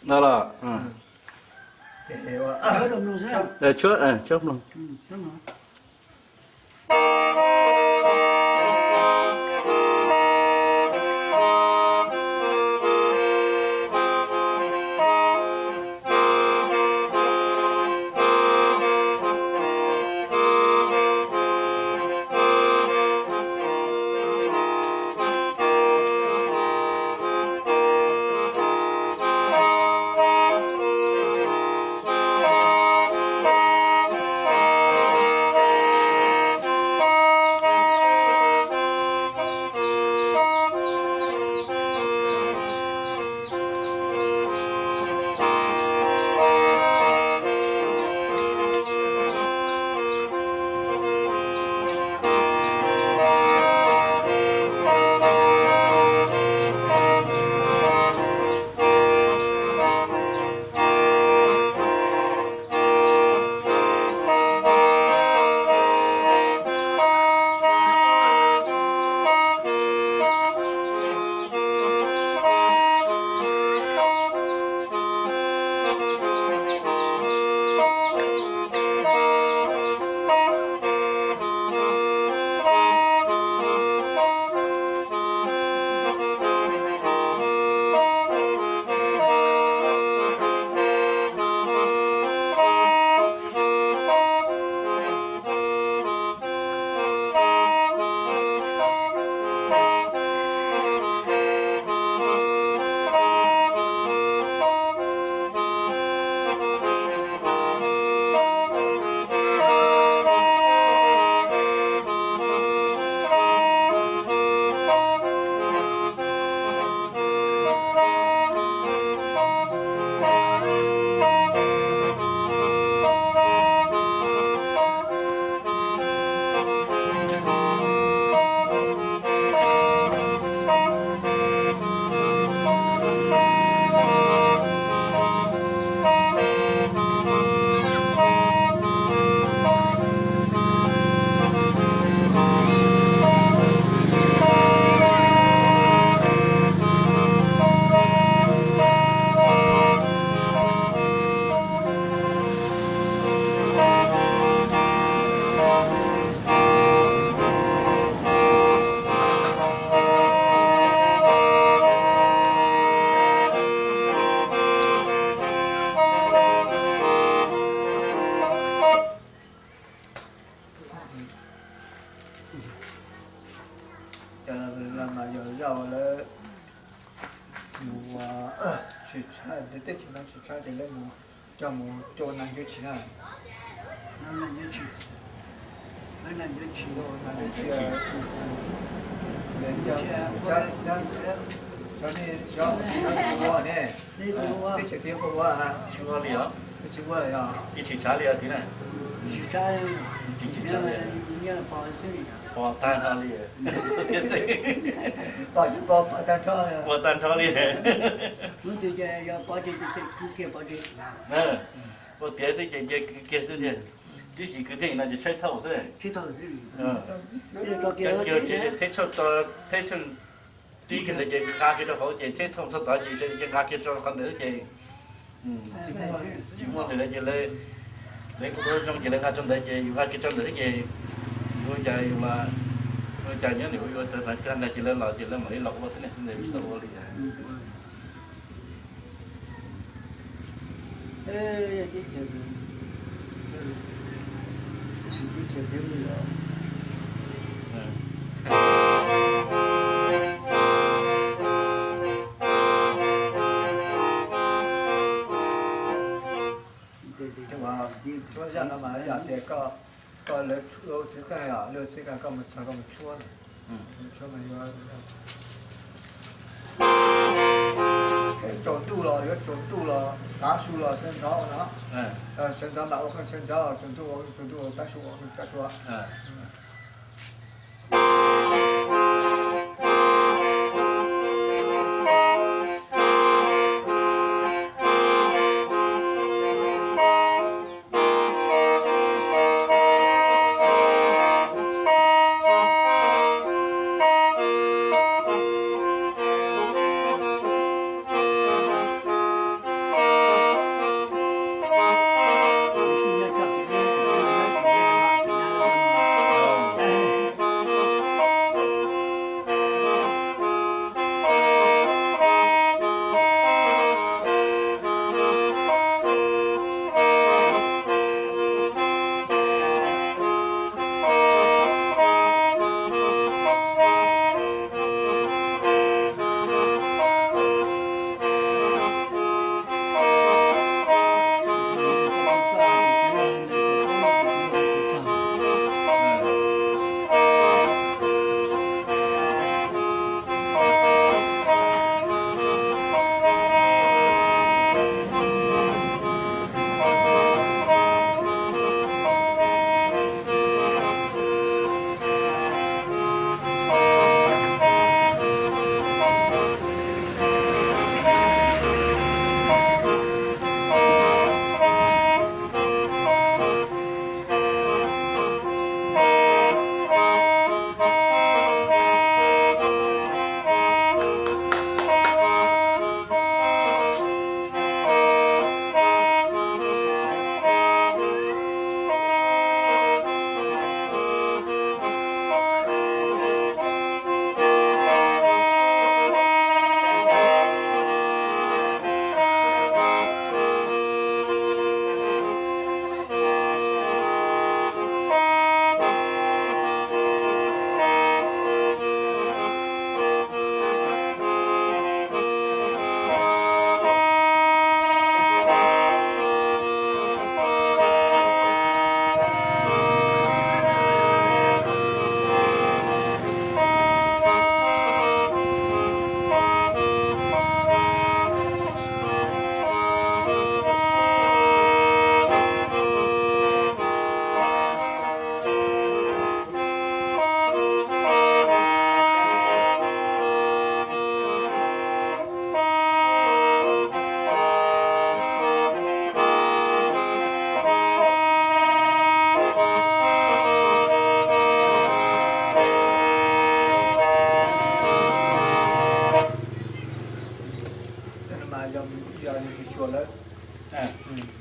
No los, tshuab, tshuab mloog. Yog lawv mus tshwm tshaj teb chaws no tshwm tshaj ces lawv mus coj mus coj ua nas ncuav tshis na. Cov nej cov ua ne, teb chaws twg ua, tsis ua li os, tsis ua li os. Tsis tshwm tshaj li os tid na. Pom tag nrho li. Pom tag nrho li. Ua tiav xwb ces nce kiag xwb tiag. Twb tsis kwv tij no ces tshaib thauj xwb. Cov kiag ces theb tshooj, theb tshooj tib kiag ntawd ces nqa kiag rau hauv ces theb thooj txog tod ces nqa kiag rau qhov ntawd xwb ces tsis muaj lwm lawm ces lawv kuj ua zoo ces lawv nqa rau ntawd ces yus nqa kiag rau ntawd xwb ces yus ua cas yus los ua cas nyob nim ua yuav txawv txawv kiag ntag ces lawv los ces lawv mam li los ua xwb ne, tsis tau ua li. Tsuab zaj no mas yog tias koj Koj lawv txiv qeej os, lawv txiv qeej koj mus txog koj mus tshuab, mus tshuab mas yuav tsaus ntuj los yuav tsaus ntuj los tav su los sawv ntxov no. Sawv ntxov mam ua qeej sawv ntxov, tsaus ntuj ua tsaus ntuj, tav su ua tav su. Mas yog yus xyuas lawv,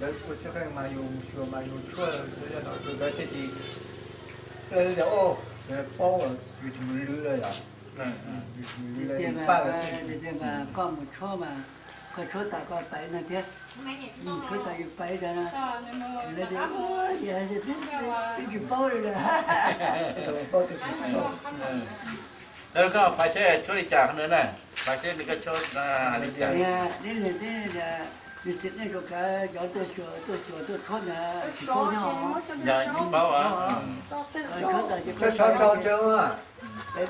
lawv ua txiv qeej mas yus xyuas mas yus tshuab, yog no tus ntawd thiaj tsis, yog paub yus tsis mus lwv lawm yom. Tias mas, tias mas koj mus tshuab mas koj tshuab tas koj pais no thiab, tshuab tas yus pais tas no, lawv tias twb tsis paub li lawm. Koj pais seb tshuab li cas no na, pais seb nws koj tshuab li cas. Nws txiv qeej rau kav cov tuaj xyuas tuaj xyuas tuaj tshuab ntawd tsis paub thiab os. Yog tsis paub os. Tshuab tas ces koj tshuab rau ces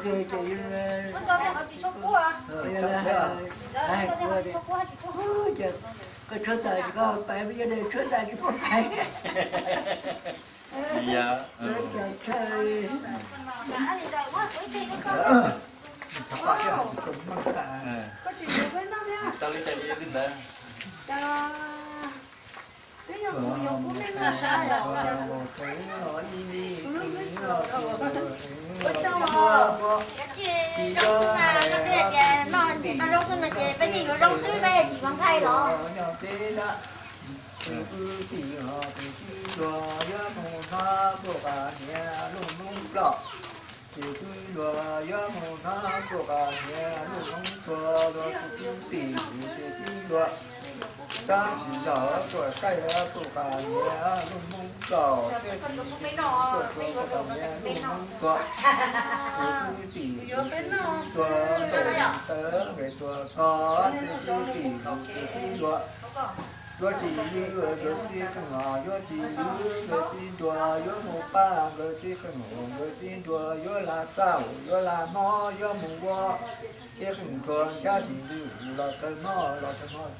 koj tshuab tas ces koj pais, yog li tshuab tas tsis paub pais. Tau li cas li ntawd. Tus kwv tij los tus tij hluas yuav mus noj npuaj qas hniav luj noob ploj. Tus kwv tij hluas yuav mus noj npuaj qas hniav luj noob tuag, tus kwv tij, tus kwv tij hluas txhob tsis zog tuaj saib npuaj qas hniav luj noob ploj, thiab tus kwv tij tuaj npuaj qas hniav luj noob tuag. Tus kwv tij, tus kwv tij hluas nraug tawv nqes tuag txog, tus kwv tij, tus kwv tij hluas Yuav txiv lwj nkawd txiv qeej los, yuav txiv lwj nkawd txiv nruas, yuav mus pab nkawd txiv qeej los, nkawd txiv nruas, yuav lam xauj, yuav lam mob, yuav mus ua ib qeej nruas, nrab txiv lwj los tawg mob, los tawg mob.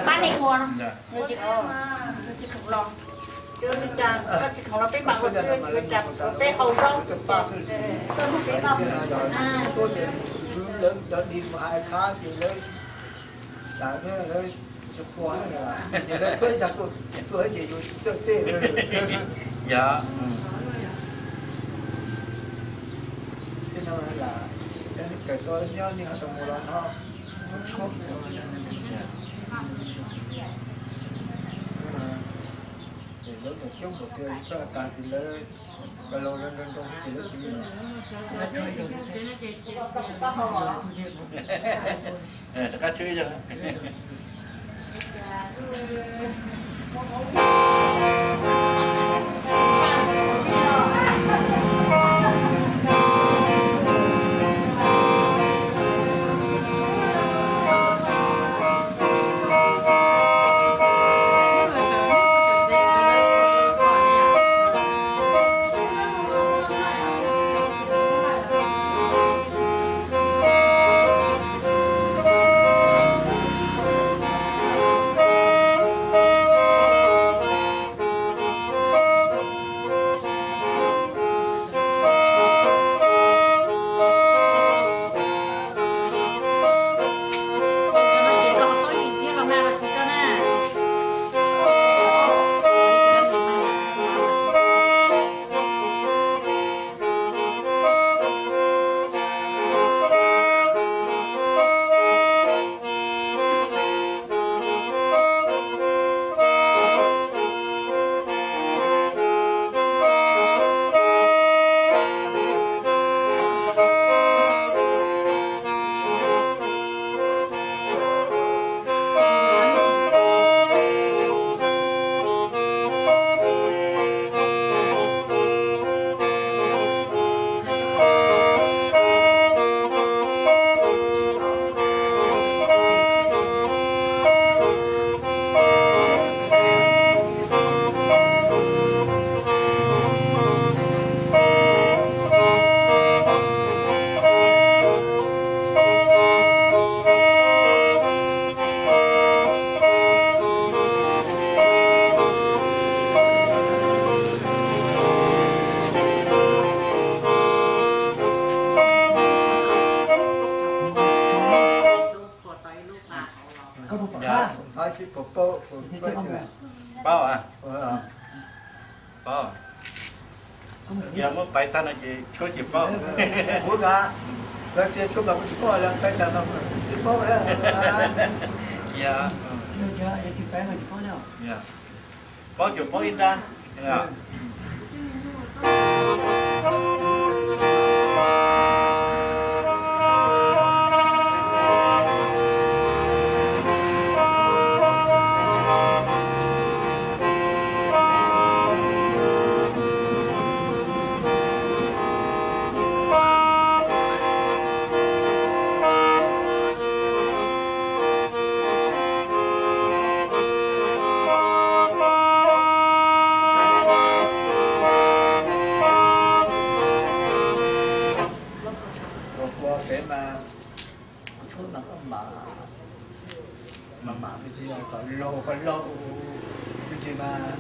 Pab nej ua no, nws tsis khoom, nws tsis khoom los, peb mam ua xwb, peb haus zaub, peb haus. Yog. Tej no lam, lawv tawm tuaj nyob nej ho tau mus los no, tus tshuab, ces lawv mus coob npaum tias txoj tag ces lawv, ka laus lawv nroo nroo ces lawv tsis, rov qab tshwb zog. Paub, paub. Yog muab paiv tag no ces tshuab ces paub. Kuv tias tshuab mas kuv tsis paub, lawv paiv tag no kuv tsis paub. Paub tsuas paub ib nrab. Ua pem mas, tshuab mas koj mam, mam mam me ntsis kom laug, koj laug me ntsis mas,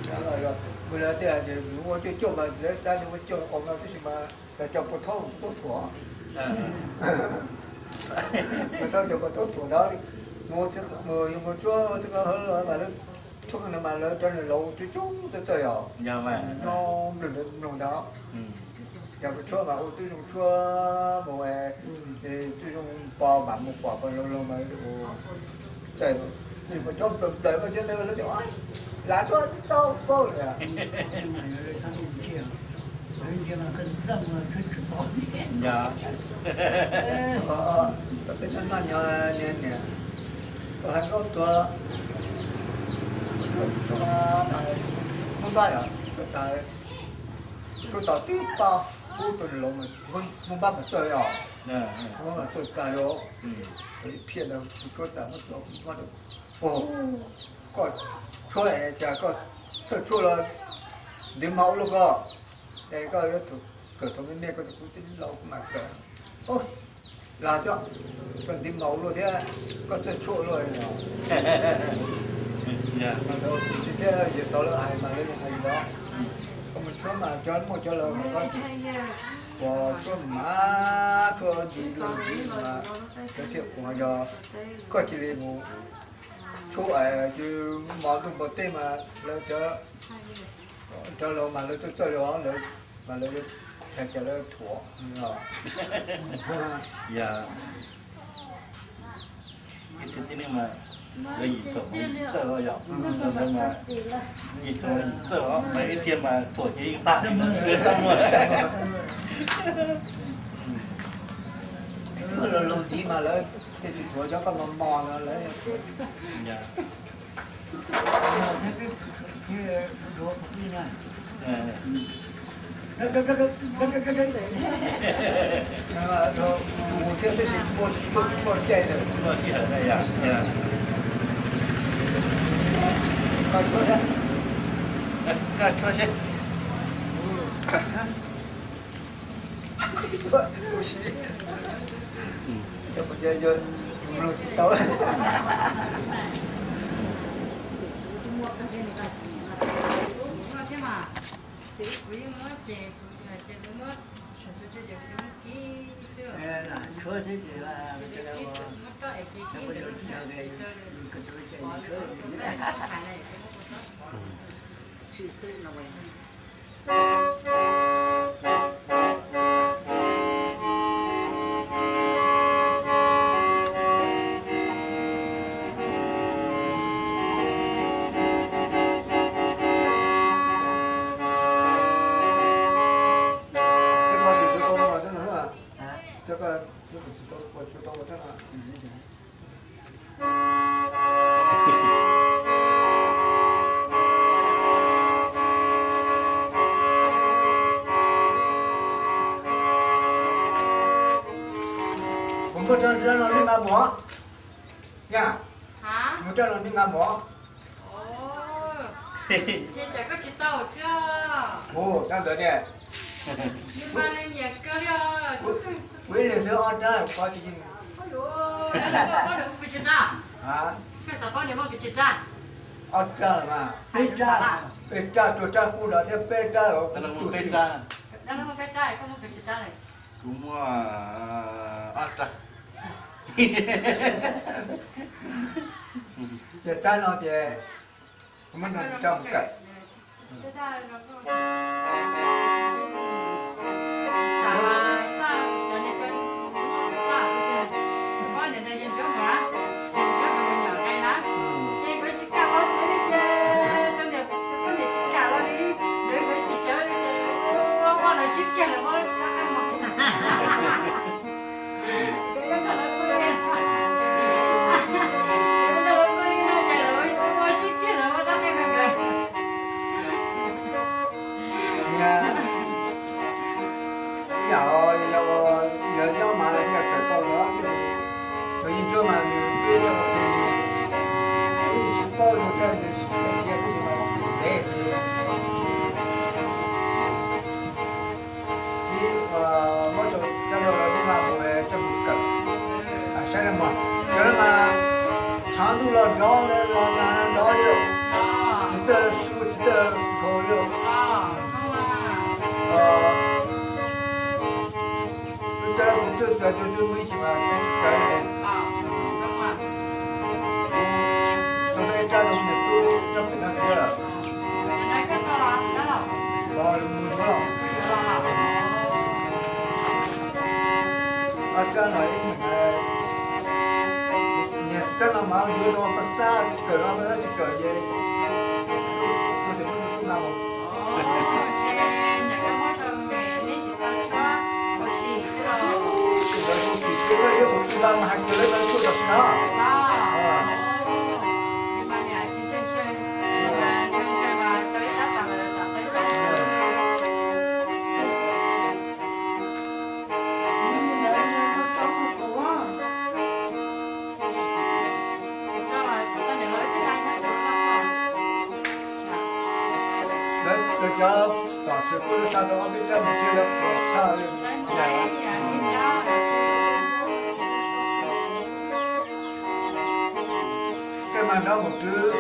kuv lawv tias nws ua cuaj cuaj mas lawv xav nws ua cuaj qau no tab sis mas cov puas thaub tub thuam, puas thaub cov puas thaub thuam ntawd, mus mus yus mus tshuab txij ko hawv mas lawv tshuab no mas lawv cov laus coob coob txawj txawj yom, nyob nplog ntawd. Yog tshuab mas ua tib zoo tshuab mus, tib zoo pos mam mus pom pos laug laug mas, cov plaws plaws mas cov ntawd lawv tias lav tshuab tsis tau paub li. Yog, peb noj noj nyob niam, koj hais nkauj tuag, tshuab tas, muab npaj yom, tshuab tas, tshuab tas twb paub. Ub, tus niam laus mas muab npab mas txawj os, muab mas txawj kawg li. Phiaj ntawd tsis tsuab tas muab txawj, koj tshuab es cas koj txawj tshuab los ntiv mas ua luaj koj, es koj yuav tsum kawm tau me me koj, kuv twb laus kuv mam kawm. Lam xyov, koj ntiv mas ua luaj thiab koj txawj tshuab ua luaj. Mas thaum kuv txiv thiab yawm Xauv lawv hais mas lawv yeej hais li ntawd. Koj mus tshuab mas cov muaj cov laus mas koj ua tshuab mas tshuab ntiv luaj ntiv mas cov thiaj qhuas. Yog koj cia li mus tshuab es mos ntuj npog teb mas lawv cov, cov laus mas lawv txawj txawj li os, lawv mas lawv yuav hais cas lawv thuam. Ib txhia tib neeg mas lawv yim txawj yim txawj os, yog ntawd mas yim txawj yim txawj os, mas ib txhia mas thuam ces yeej tag li ntawd txaj muag. Tshuab laus laus ntiv mas lawv thiaj tsis thuam, cov koj mos mos no lawv thiab tab sis muaj caij. Koj tshuab seb. Cov mus ces yog mloog tsis tau. Tshuab xwb ces Kuv muab rau no nej nqa mus. Mus rau no nej nqa mus. Ua ntawd ne. Kuv ib leeg xwb ob rab, koj tsis ob rab mas, peb rab, peb rab, rua rab qub no thiab peb rab. Kuv muaj ob rab. Ces rab no ces kuv muab nrog rab mus kawm. Yam yog nyob mas yog kawm tau los, thaum yeej cuab mas nws twb ua ke, nws twb tsis paub zoo thiab nws tsis qhia tsis mas ntev. Ib muab rau cov laus los nej nqa mus coj mus kawm, saib na mog. Cov no mas tshav ntuj los nrov los nag nrov li, tsis txawj su tsis txawj nkaus li. Twb teb kuv twb txawj twb muaj ib sim mas txawv li. Kuv tau ib rab zoo niam tub nyob pem no tiag. Los mus no. Ob rab no ib, niag rab no mas yuav rau pab xab kawm no pab xab tsis kawm ces kuv tes muab tub nqa mus. Ntawd kuv tsis cia koj yuav kuv tus nqa mas hais tias lawv tuaj tam sim no. Cov tom txwv kuj lub sab tau ob peb rab mus twb lawm, txhaj li. Tej mas nrov mus twb,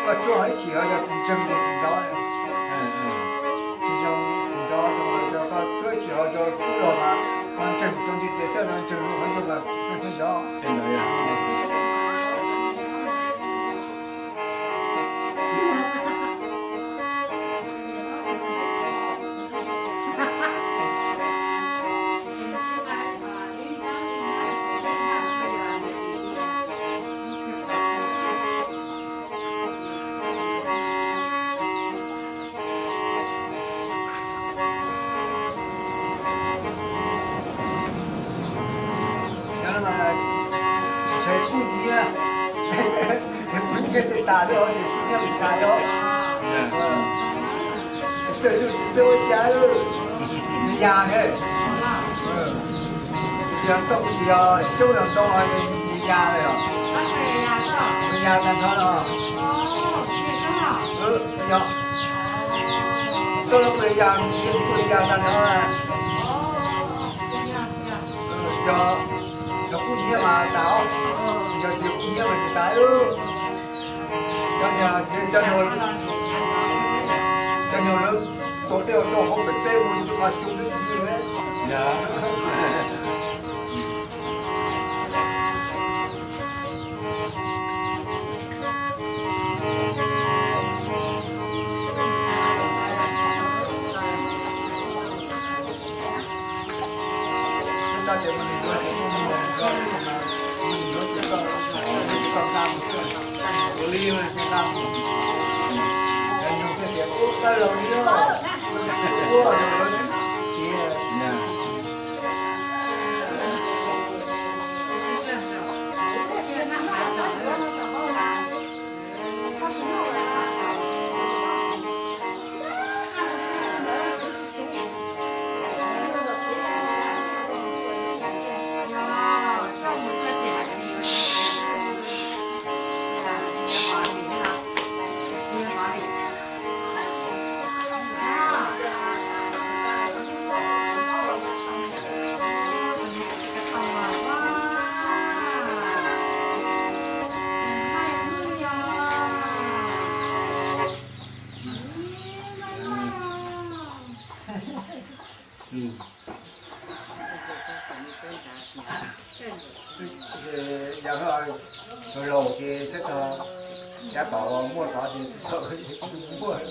koj tshuab ho ib chim ho yog tus ntseeg tus nrov, tsis yog tus nrov, yog koj tshuab ib chim ho yog kub los mas ho ntseeg rau ntiaj teb thiab no, ntseeg ho yog mas thiaj nrov. Ntshe kuj nyiab, kuj nyiab tej tas lawm, ces kuj nyiab tas lawm. Txawm yus tsis txawj ua cas, nws yam ne. Tsis yog tau, tsis yog xyoob yog ntoo, nws yam lawm os. Nws yam tag nrho los. Yog, koj los kuj yam, kuj yam tag nrho. Cov, cov kuj nyiab mas tas, yog tsis kuj nyiab mas tsis tas. Cov, cov, cov nyuag lawv tuav dej rau hauv pem teb mus tsis qhov xyoob li. Yog laus ces txhob tog, yav tom muaj tod ces muaj.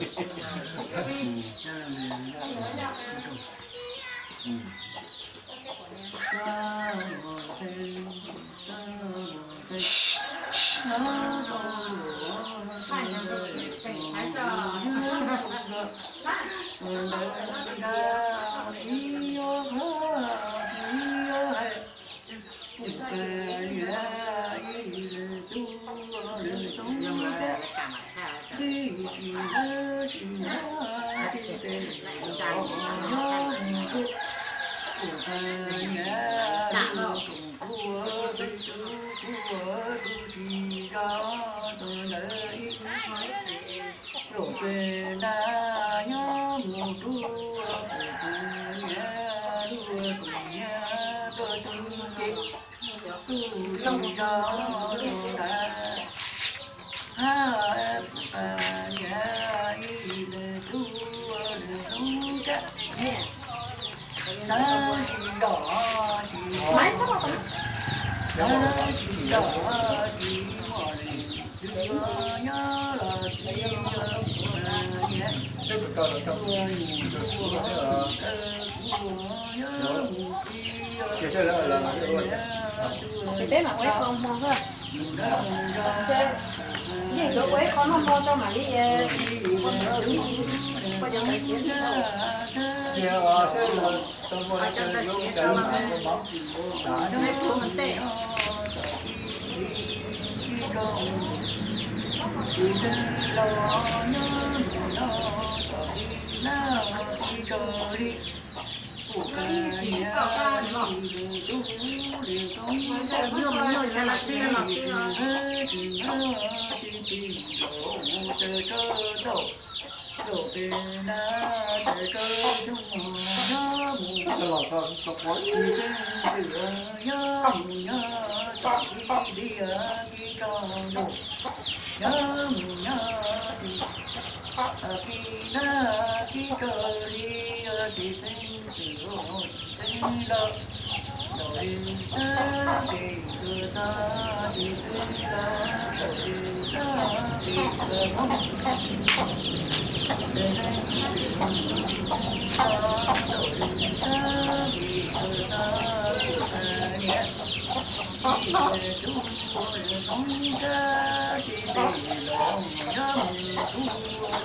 Peb mam ua ib qho hmo xwb. Yeej yuav ua ib qho noj hmo rau mam li ua ntawd, ua cov ntawd tsis tau. Ua cov ntawd tsis tau, cov ntawd tsis tau. Zaum pem na, ces koj coj mus nyob mus, tsis txeeb twm, nyob mus nyob txog tib li kib rau ntuj, nyob mus nyob tsis kib na, kib rau li tsis txeeb twm, txeeb lawm. Zaum li tab pem kws tag tsis txeeb lawm, zaum li tab pem kws poob, tsis txeeb twm, tsis txeeb lawm, zaum li tab pem kws tag kuv pab niam, tsis tub poob kab tsis pem los nyob mus tub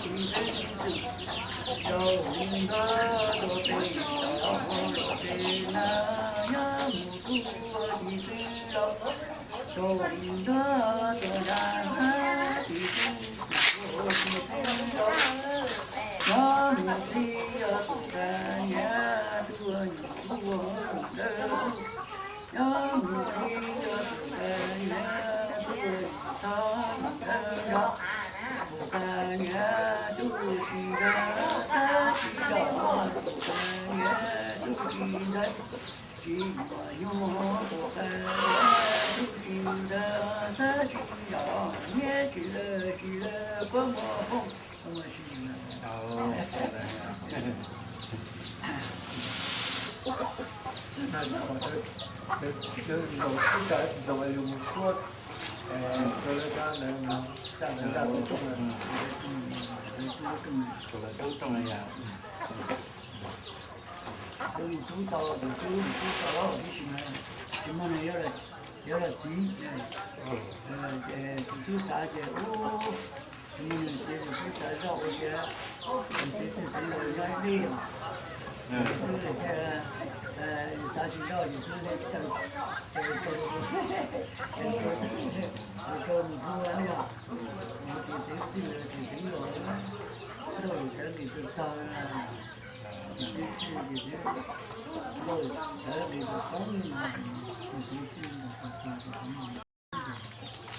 tsis txeeb twm. Zaum li ntawd tuaj pem tod los pem na, nyob mus tub tsis txeeb lawm. Zaum li ntawd tuaj nram hab tsis txeeb twm, tsis txeeb lawm. Nyob mus txij yog tus pab niam tuaj nyuam tub dawb. Nyob mus txij yog tus pab niam tuaj nyuam txhob nyuam dawb los. Tus pab niam tuaj tsis ntxhais, txhob tsis los, tus pab niam tuaj tsis ntxhais, tsis muaj nyuj, tus pab niam tuaj tsis ntxhais, txhob tsis los, nyiaj tsis lawm tsis lawm puab muab poob. Tus mus tub tau, tus tub mus tub tau tib si mas, tus muaj nws yuav los txiv, tus tub xav ces ub, tus muaj nws txiv tus tub xav zoj ua tias, tus xeeb txwj xeeb laus nyob ib lij os, tus tub thiaj xav tsis zoj tus tub thiaj taw, taw, taw rau mus pub yog, tus xeeb txwj tus xeeb laus, ntuj tawv nqis txog txog, tus xeeb txwj tus xeeb laus tawv nqis txog poob, tus xeeb txwj tus txog txog.